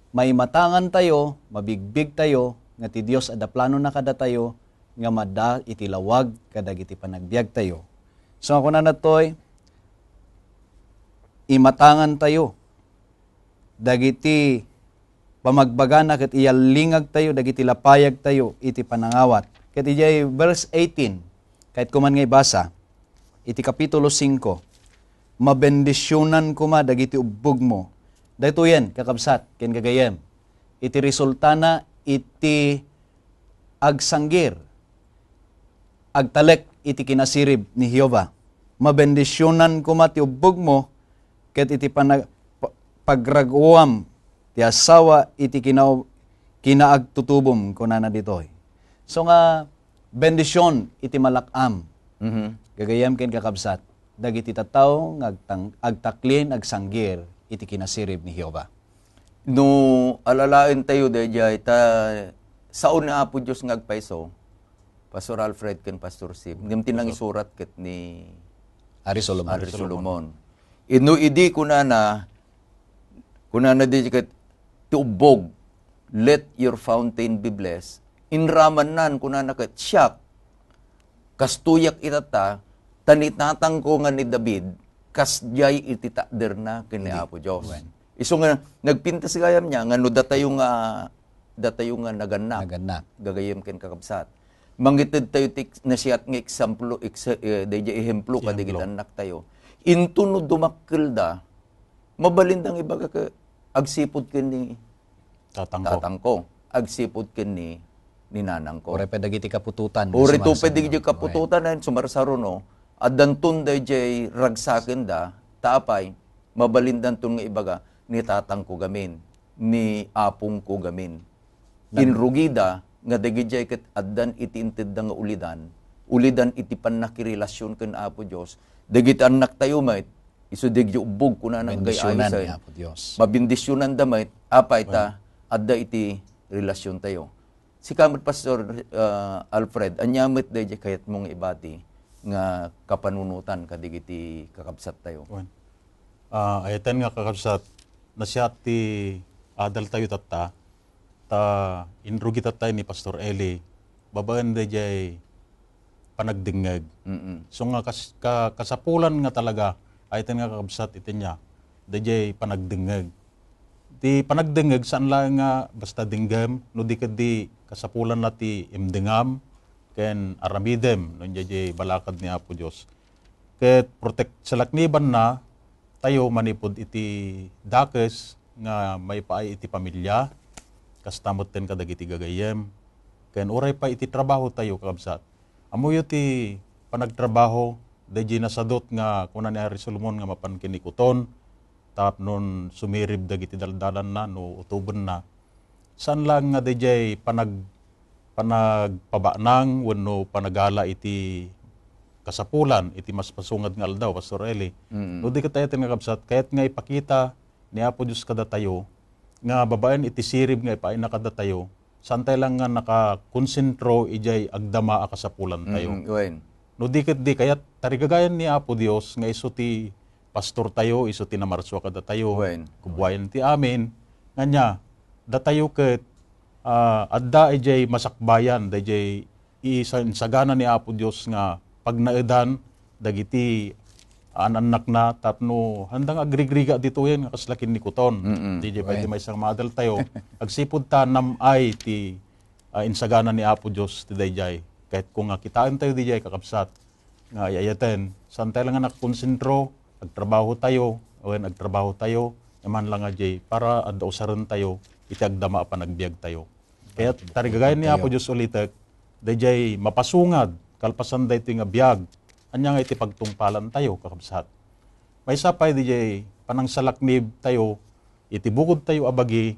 maimatangan tayo, mabigbig tayo, nga ti Dios adda planona kadatayo, nga madda iti lawag kadagiti panagbiag tayo. So, nga kunana toy, imatangan tayo dagiti pamagbagana ket iyallingag tayo dagiti lapayag tayo iti panangawat. Ket idiay verse eighteen, kayatko man nga ibasa, iti kapitulo singko, "Mabendisionan koma dagiti ubbogmo." Daytoyen, kakabsat, ken gagayem, iti resultana iti agsanggir, agtalek iti kinasirib ni Jehovah. "Mabendisionan koma ti ubbogmo, ket iti pana-, pa-, pagraguam ti asawa iti kina-, kinaagtutubom," kunana ditoy. So nga, bendision iti malak-am. Mhm. Gagayem ken kakabsat, dagiti tattao nga agtang-, agtaklin, agsanggir iti kinasirib ni Jehovah. No alalaen tayo daydiay, ta sao ni Apo Dios nga agpayso, Pastor Alfred ken Pastor Steve. Ngem ti nangisurat ket ni Ari Solomon. Ari Solomon. Inno idi kunana, kunana di ket ti ubbog, "Let your fountain be blessed." Inramannan, kunana ket, "Siak, kastoyak itatta, ta ni tatangko nga ni David, kasdiay iti takderna ken ni Apo Dios." Isu nga nagpintas gayam niya nga no datayo nga, datayo nga nagannak, Nagannak. gagayem ken kakabsat. Mangited tayo ti nasiat nga eksemplo, ekse-, eh, daydi ehemplo Ehemplo. kadagiti annak tayo. Into no dumakkelda, mabalin dang ibaga ka, agsipud ken ni Tatangko. tatangko, agsipud ken ni, ni nanangko. Uray pay dagiti kaputotan nga Uri to sumarsarno. pay dagiti kaputotan nga sumarsarno, addanton dayjay ragsakenda, ta apay, mabalindanton nga ibaga, ni tatangko gamin, ni apongko gamin. Nag- Inrugida nga dagijay ket addan iti intedda nga ulidan, ulidan iti pannakirelasion ken Apo Dios, dagiti annak tayo met, isu dagiti ubbog, kunana nga Bendisionan gayaysen. ni Apo Dios. Mabendisyonan da met, apay ta Well. adda iti relasyon tayo. Sika met, Pastor, ah, Alfred, ania met dayjay kayatmo nga ibati nga kapanunotan kadagiti kakabsat tayo? Wen. Ah, ayaten nga kakabsat, nasiat ti adal tayo tatta, ta inrugita tayo ni Pastor Eli, babaen dayjay panagdengngeg. Mm-mm. So nga kas-, ka-, kasapulan nga talaga, ayaten nga kakabsat iti niya, dayjay panagdengngeg. Ti panagdengngeg, saan laeng nga basta denggem, no di ket di kasapulan la ti imdengam, ken aramidem, no dayjay balakad ni Apo Dios. Ket protect-, salaknibanna tayo manipud iti dakes nga maipaay iti pamilya, kasta metten kadagiti gagayyem, ken uray pay iti trabaho tayo, kakabsat. Ammoyo ti panagtrabaho, daydi nasadut nga kuna ni Ari Solomon nga mapan ken ni Kuton, tapno sumirib dagiti daldalanna no utobenna. Saan laeng nga dayjay panag-, panagpabanang wenno panagala iti kasapulan iti mas pasungad nga aldaw, Pastor Eli. Mm. No di ket ayaten nga kabsat, kayat nga ipakita ni Apo Dios kadatayo nga babaen iti sirib nga ipaayna kadatayo, saantay lang nga nakakonsentro idiay agdama a kasapulan tayo. Mm, wen. No di ket di kayat tarigagayan ni Apo Dios nga isu ti pastor tayo, isu ti namarsua kadatayo, Wen. kubuayan ti amin. Ngania, datayo ket, ah, adda idiay masakbayan, dayjay isa-, insagana ni Apo Dios nga pagnaedan dagiti an-annakna tapno handang agrigriga ditoyen nga kasla kinnikuton. Mm-mm. Dayjay pay ti Wen. maysa nga maadal tayo. Agsipud ta nam-ay ti, ah, insagana ni Apo Dios ti dayjay. Ket kung nga kitaen tayo dayjay, kakabsat, nga ay-ayaten, saantay lang nga nakakonsentro, agtrabaho tayo, wen agtrabaho tayo, aman lang nga jay para adda usaren tayo iti agdama a panagbiag tayo. Kaya Pagtipon tarigagayan ni tayo. Apo Dios ulitek, dayjay mapasungad, kalpasan daytoy nga biag, ania nga iti pagtungpalan tayo, kakabsat. Maysa pay dayjay panangsalaknib tayo, iti bukod tayo a bagi,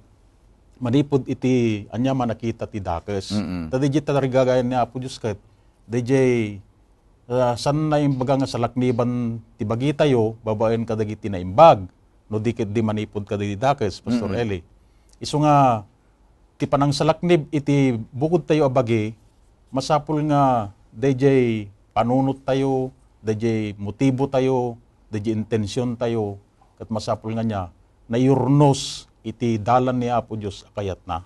manipud iti ania man a kita ti dakes. Mm-mm. Ta dayjay tarigagayan ni Apo Dios ket, dayjay, ah, saan naimbaga nga salakniban ti bagi tayo babaen kadagiti naimbag, no di ket di manipud kadagiti dakes, Pastor Mm-mm. Eli. Isu nga, ti panangsalaknib iti bukod tayo a bagi, masapul nga dayjay panunot tayo, dayjay motibo tayo, dayjay intension tayo, ket masapul nga nia, nayurnos iti dalan ni Apo Dios a kayatna.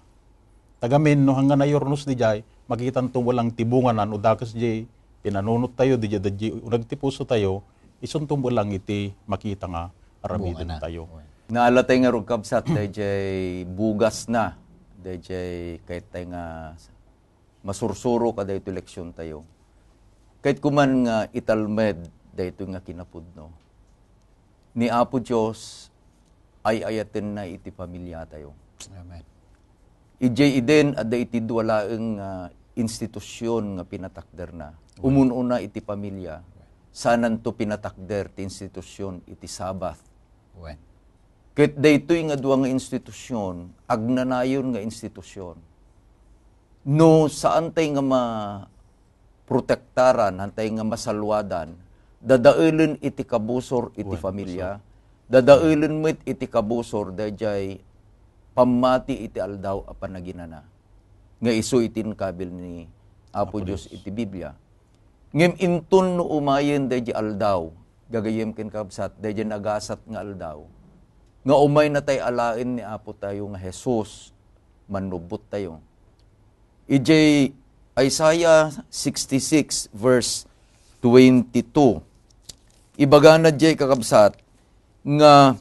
Tagamin, no hangga nayurnos dayjay, makitanto lang ti bungana no dakes jay pinanunot tayo, dayjay, dayjay uneg ti puso tayo, isunto lang iti makita nga aramiden Bungana. tayo. Naala tay nga rugkabsat, dayjay bugas na, dayjay kayat tay nga masursuro kadaytoy leksyon tayo. Kayat kuman nga italmed daytoy nga kinapudno. Ni Apo Dios, ay-ayatenna iti pamilya tayo. Amen. Idiay Eden, adda iti dua laeng nga institusyon nga pinatakderna. Amen. Umun-una iti pamilya, sananto pinatakder ti institusyon iti Sabbath. Wen. Ket daytoy nga dua nga institusyon, agnanayon nga institusyon. No saan tay nga maprotektaran, hantay nga masalwadan, dadaelen iti kabusor iti Wen, familia, dadaelen met iti kabusor dayjay pammati iti aldaw a panaginana. Nga isu iti inkabil ni Apo Apo Dios Dios. Iti Biblia. Ngem inton no umayen daydi aldaw, gagayyem ken kabsat, daydi nagasat nga aldaw, nga umaynatay alaen ni Apo tayo nga Jesus, mannubbottayo. Idiay Isaiah sixty-six verse twenty-two, ibagana diay kakabsat nga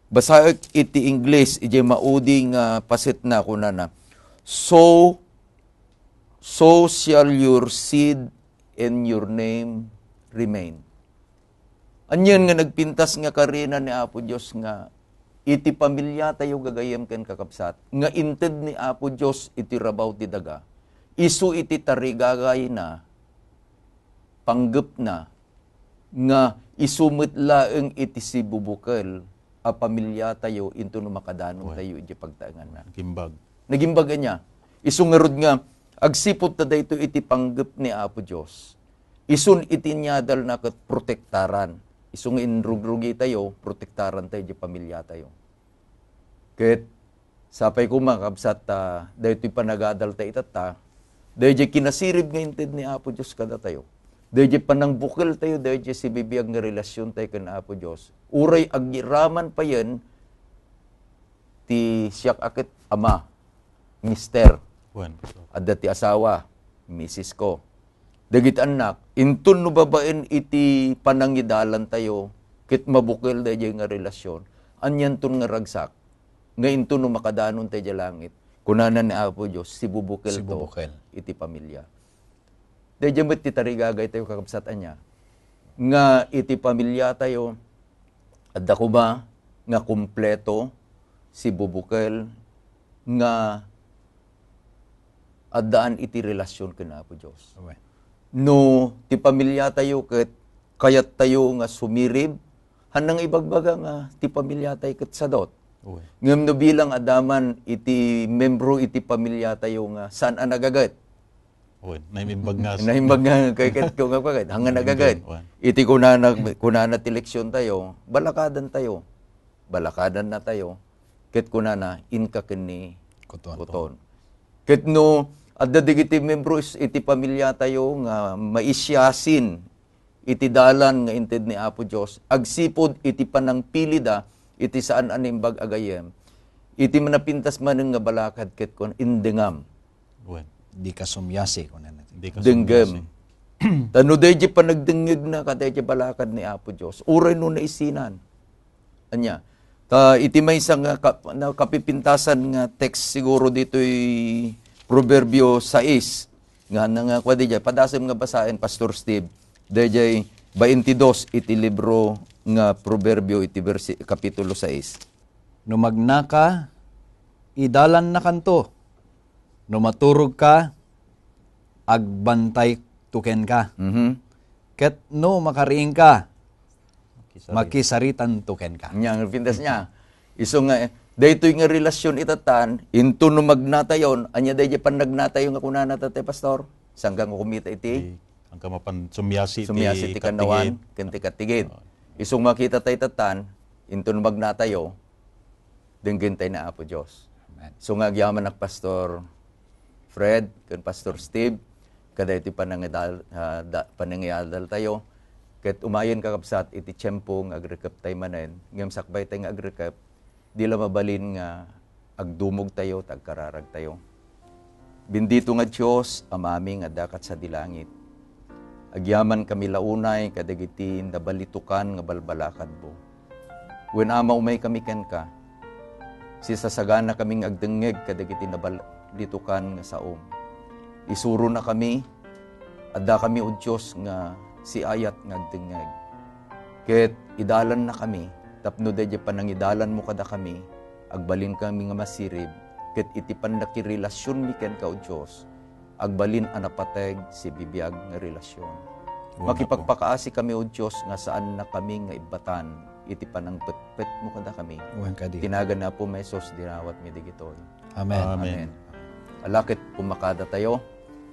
basaek iti Ingles, idiay maudi nga pasetna, kunana, "So, so shall your seed and your name remain." Anian nga nagpintas nga karina ni Apo Dios nga iti pamiliatayo gagayyem ken kakabsat, nga inted ni Apo Dios iti rabaw ti daga, isu iti tarigagayna, panggepna, nga isu met laeng iti sibubukel a pamiliatayo inton no makadanontayo iti pagtaenganna. Gimbag. Nagimbag ania? Isu ngarud nga agsipud ta daytoy iti panggep ni Apo Dios. Isun iti inyadalna ket protektaran. Isu nga inrugrugitayo, protektarantayo iti pamiliatayo. Ket sapay koma, kabsat, ta daytoy panagadalta itatta, daydiay kinasirib nga inted ni Apo Dios kadatayo. Daydiay panangbukeltayo, daydiay sibibiag nga relasiontayo ken Apo Dios. Uray agiraman payen ti siak a ket ama, mister. Wen. Adda ti asawa, misis ko. Dagiti annak, inton no babaen iti panangidalantayo, ket mabukel daydiay nga relasion, anianton nga ragsak, nga inton no makadanon tayo idiay langit, kunana ni Apo Dios, sibubukel to Sibubukel. Iti pamilya. Daydiay met ti tarigagaytayo, kakabsat, ania? Nga iti pamilyatayo, adda koma nga kompleto, sibubukel, nga addaan iti relasion ken Apo Dios. Amen. No ti pamilyatayo ket kayattayo nga sumirib, hanna nga ibagbaga nga ti pamilyatay ket sadot. Uy. Ngem no bilang adda man iti membro iti pamilyatayo nga saan a nagaget. Uy, naimbag nga Naimbag nga kay ket ko nga pagkat, hanga Naimbag, nagaget. Uy. Iti kunana, kunana ti leksiontayo, balakadantayo. Balakadannatayo. Ket kunana, inka ken ni Kuton. Kuton. Ket no adda dagiti membro is-, iti pamilyatayo nga maisiasin iti dalan nga inted ni Apo Dios, agsipud iti panangpilida iti saan a naimbag a gayyem, iti napintas manen nga balakad ket kun indengam. Wen. Dika sumiasi, kunana. Dika Denggem. Sumiasi. Ta no daydiay panagdengngegna kadaydiay balakad ni Apo Dios, uray no naisinan. Ania? Ta iti maysa nga kap-, na kapipintasan nga text siguro ditoy Proverbio sais, nga, na nga, kuan diay, padasem nga basaen, Pastor Steve, daydiay baintidos iti libro nga Proverbio iti bersi-, kapitulo sais. No magnaka, idalannakanto. No maturogka, agbantayto kenka. Mhm. Ket no makariingka, Makisari. Makisaritanto kenka. Nya, nga pintas niya. Isu nga, eh, daytoy nga relasyon itatan, inton no magnatayon, anya daydiay pannagnatayo nga kunana tatay pastor? Sangga nga kumita iti? Di, angka mapan sumiasi ti Sumiasi ti kanawan, kattigid. Ken ti kattigid. Oo. Isu nga makita tayo itatan, inton no magnatayo, denggen tayo ni Apo Dios. Amen. So nga agyamanak, Pastor Fred, ken Pastor Steve, kadaytoy panangidal-, ah, da-, panangiyadal tayo. Ket umayen, kakabsat, iti tiempo nga agrekep tayo manen, ngem sakbay tayo nga agrekep, di la mabalin nga agdumog tayo, ta agkararag tayo. Bendito nga Dios, Amami nga adda kat sadi langit. Agyaman kami la unay kadagiti nabalitukan nga balbalakadmo. Wen, Ama, umay kami kenka. Sisasagana kami nga agdengngeg kadagiti nabalitukan nga saom. Isurona kami, adda kami, O Dios, nga siayat nga agdengngeg. Ket idalanna kami, tapno daydiay panangidalanmo kadakami, agbalin kami nga masirib, ket iti pannakirelasionmi kenka, O Dios, agbalin a napateg ti bibiag nga relasyon. Wen, Apo. Makipagpakaasi kami, O Dios, nga saanna kami nga ibbatan iti panangpetpetmo kadakami. Wen kadi. Ti nagan ni Apo Jesus, dinawatmi dagitoy. Amen. Amen. Amen. Ala ket pummakada tayo,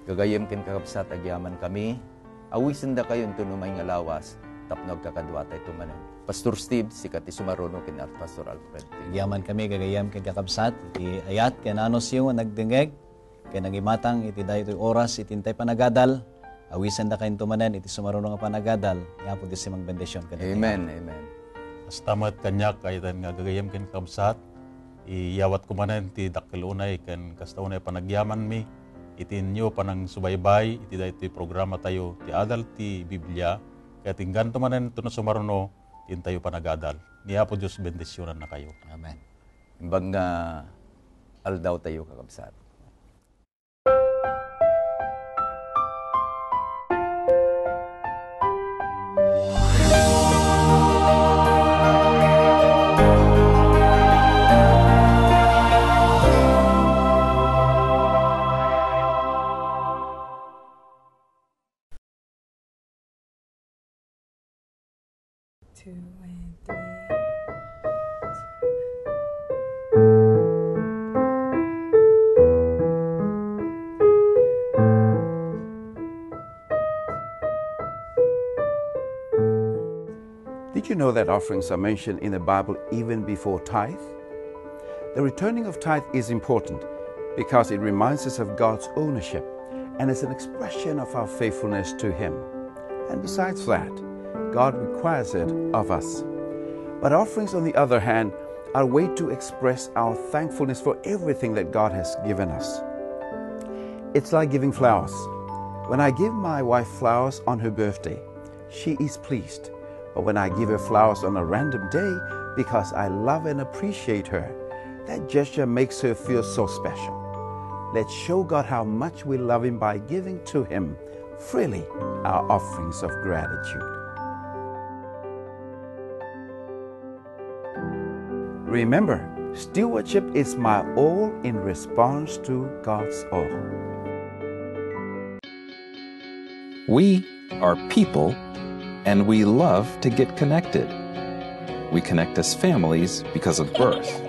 gagayyem ken kakabsat, agyaman kami, awisendakayo inton umay nga lawas, tapno agkakaduatayo manen. Pastor Steve, sika ti sumaruno ken Al-, Pastor Alfred. Agyaman kami, gagayyem ken kakabsat, iti ayat ken anusyo nga nagdengngeg, ken nangimatang iti daytoy oras iti intay panagadal. Awisendakayo manen iti sumaruno nga panagadal. Ni Apo Dios ti mangbendision kadatayo. Amen, amen. Kasta met kaniak, kayatan nga gagayyem ken kakabsat, iyawatko manen ti dakkel unay ken kasta unay panagyamanmi iti inyo panangsubaybay iti daytoy programatayo ti Adal ti Biblia, ket ingganto manen iti sumaruno ti intayo panagadal. Ni Apo Dios bendisionannakayo. Amen. Imbag nga aldawtayo, kakabsat. Two and three. Did you know that offerings are mentioned in the Bible even before tithe? The returning of tithe is important because it reminds us of God's ownership and is an expression of our faithfulness to Him. And besides that, God requires it of us. But offerings, on the other hand, are a way to express our thankfulness for everything that God has given us. It's like giving flowers. When I give my wife flowers on her birthday, she is pleased. But when I give her flowers on a random day because I love and appreciate her, that gesture makes her feel so special. Let's show God how much we love Him by giving to Him freely our offerings of gratitude. Remember, stewardship is my all in response to God's all. We are people, and we love to get connected. We connect as families because of birth.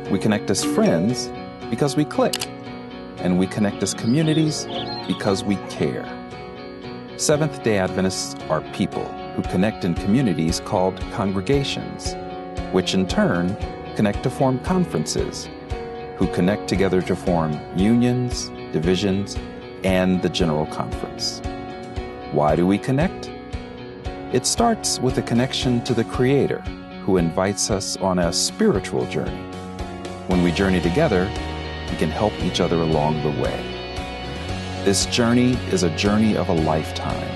We connect as friends because we click. And we connect as communities because we care. Seventh day Adventists are people who connect in communities called congregations, which in turn connect to form conferences, who connect together to form unions, divisions, and the General Conference. Why do we connect? It starts with a connection to the Creator, who invites us on a spiritual journey. When we journey together, we can help each other along the way. This journey is a journey of a lifetime,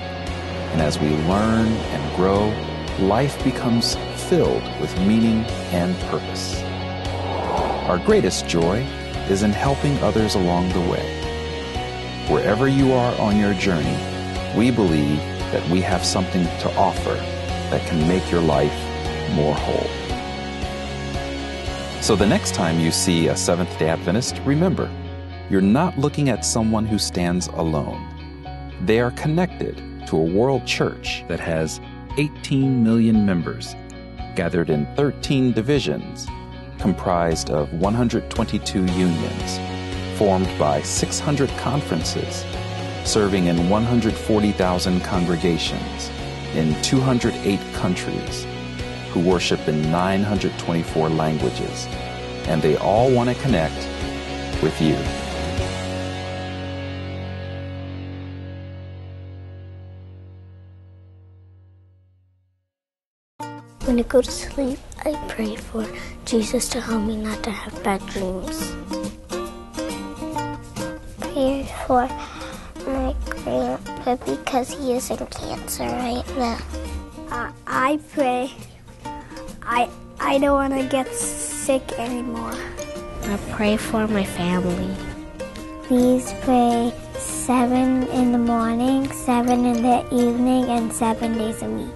and as we learn and grow, life becomes filled with meaning and purpose. Our greatest joy is in helping others along the way. Wherever you are on your journey, we believe that we have something to offer that can make your life more whole. So the next time you see a Seventh day Adventist, remember, you're not looking at someone who stands alone. They are connected to a world church that has eighteen million members, gathered in thirteen divisions, comprised of one hundred twenty-two unions, formed by six hundred conferences, serving in one hundred forty thousand congregations in two hundred eight countries, who worship in nine hundred twenty-four languages, and they all want to connect with you. When I go to sleep, I pray for Jesus to help me not to have bad dreams. Pray for my grandpa because he is in cancer right now. Uh, I pray. I I don't want to get sick anymore. I pray for my family. Please pray seven in the morning, seven in the evening, and seven days a week.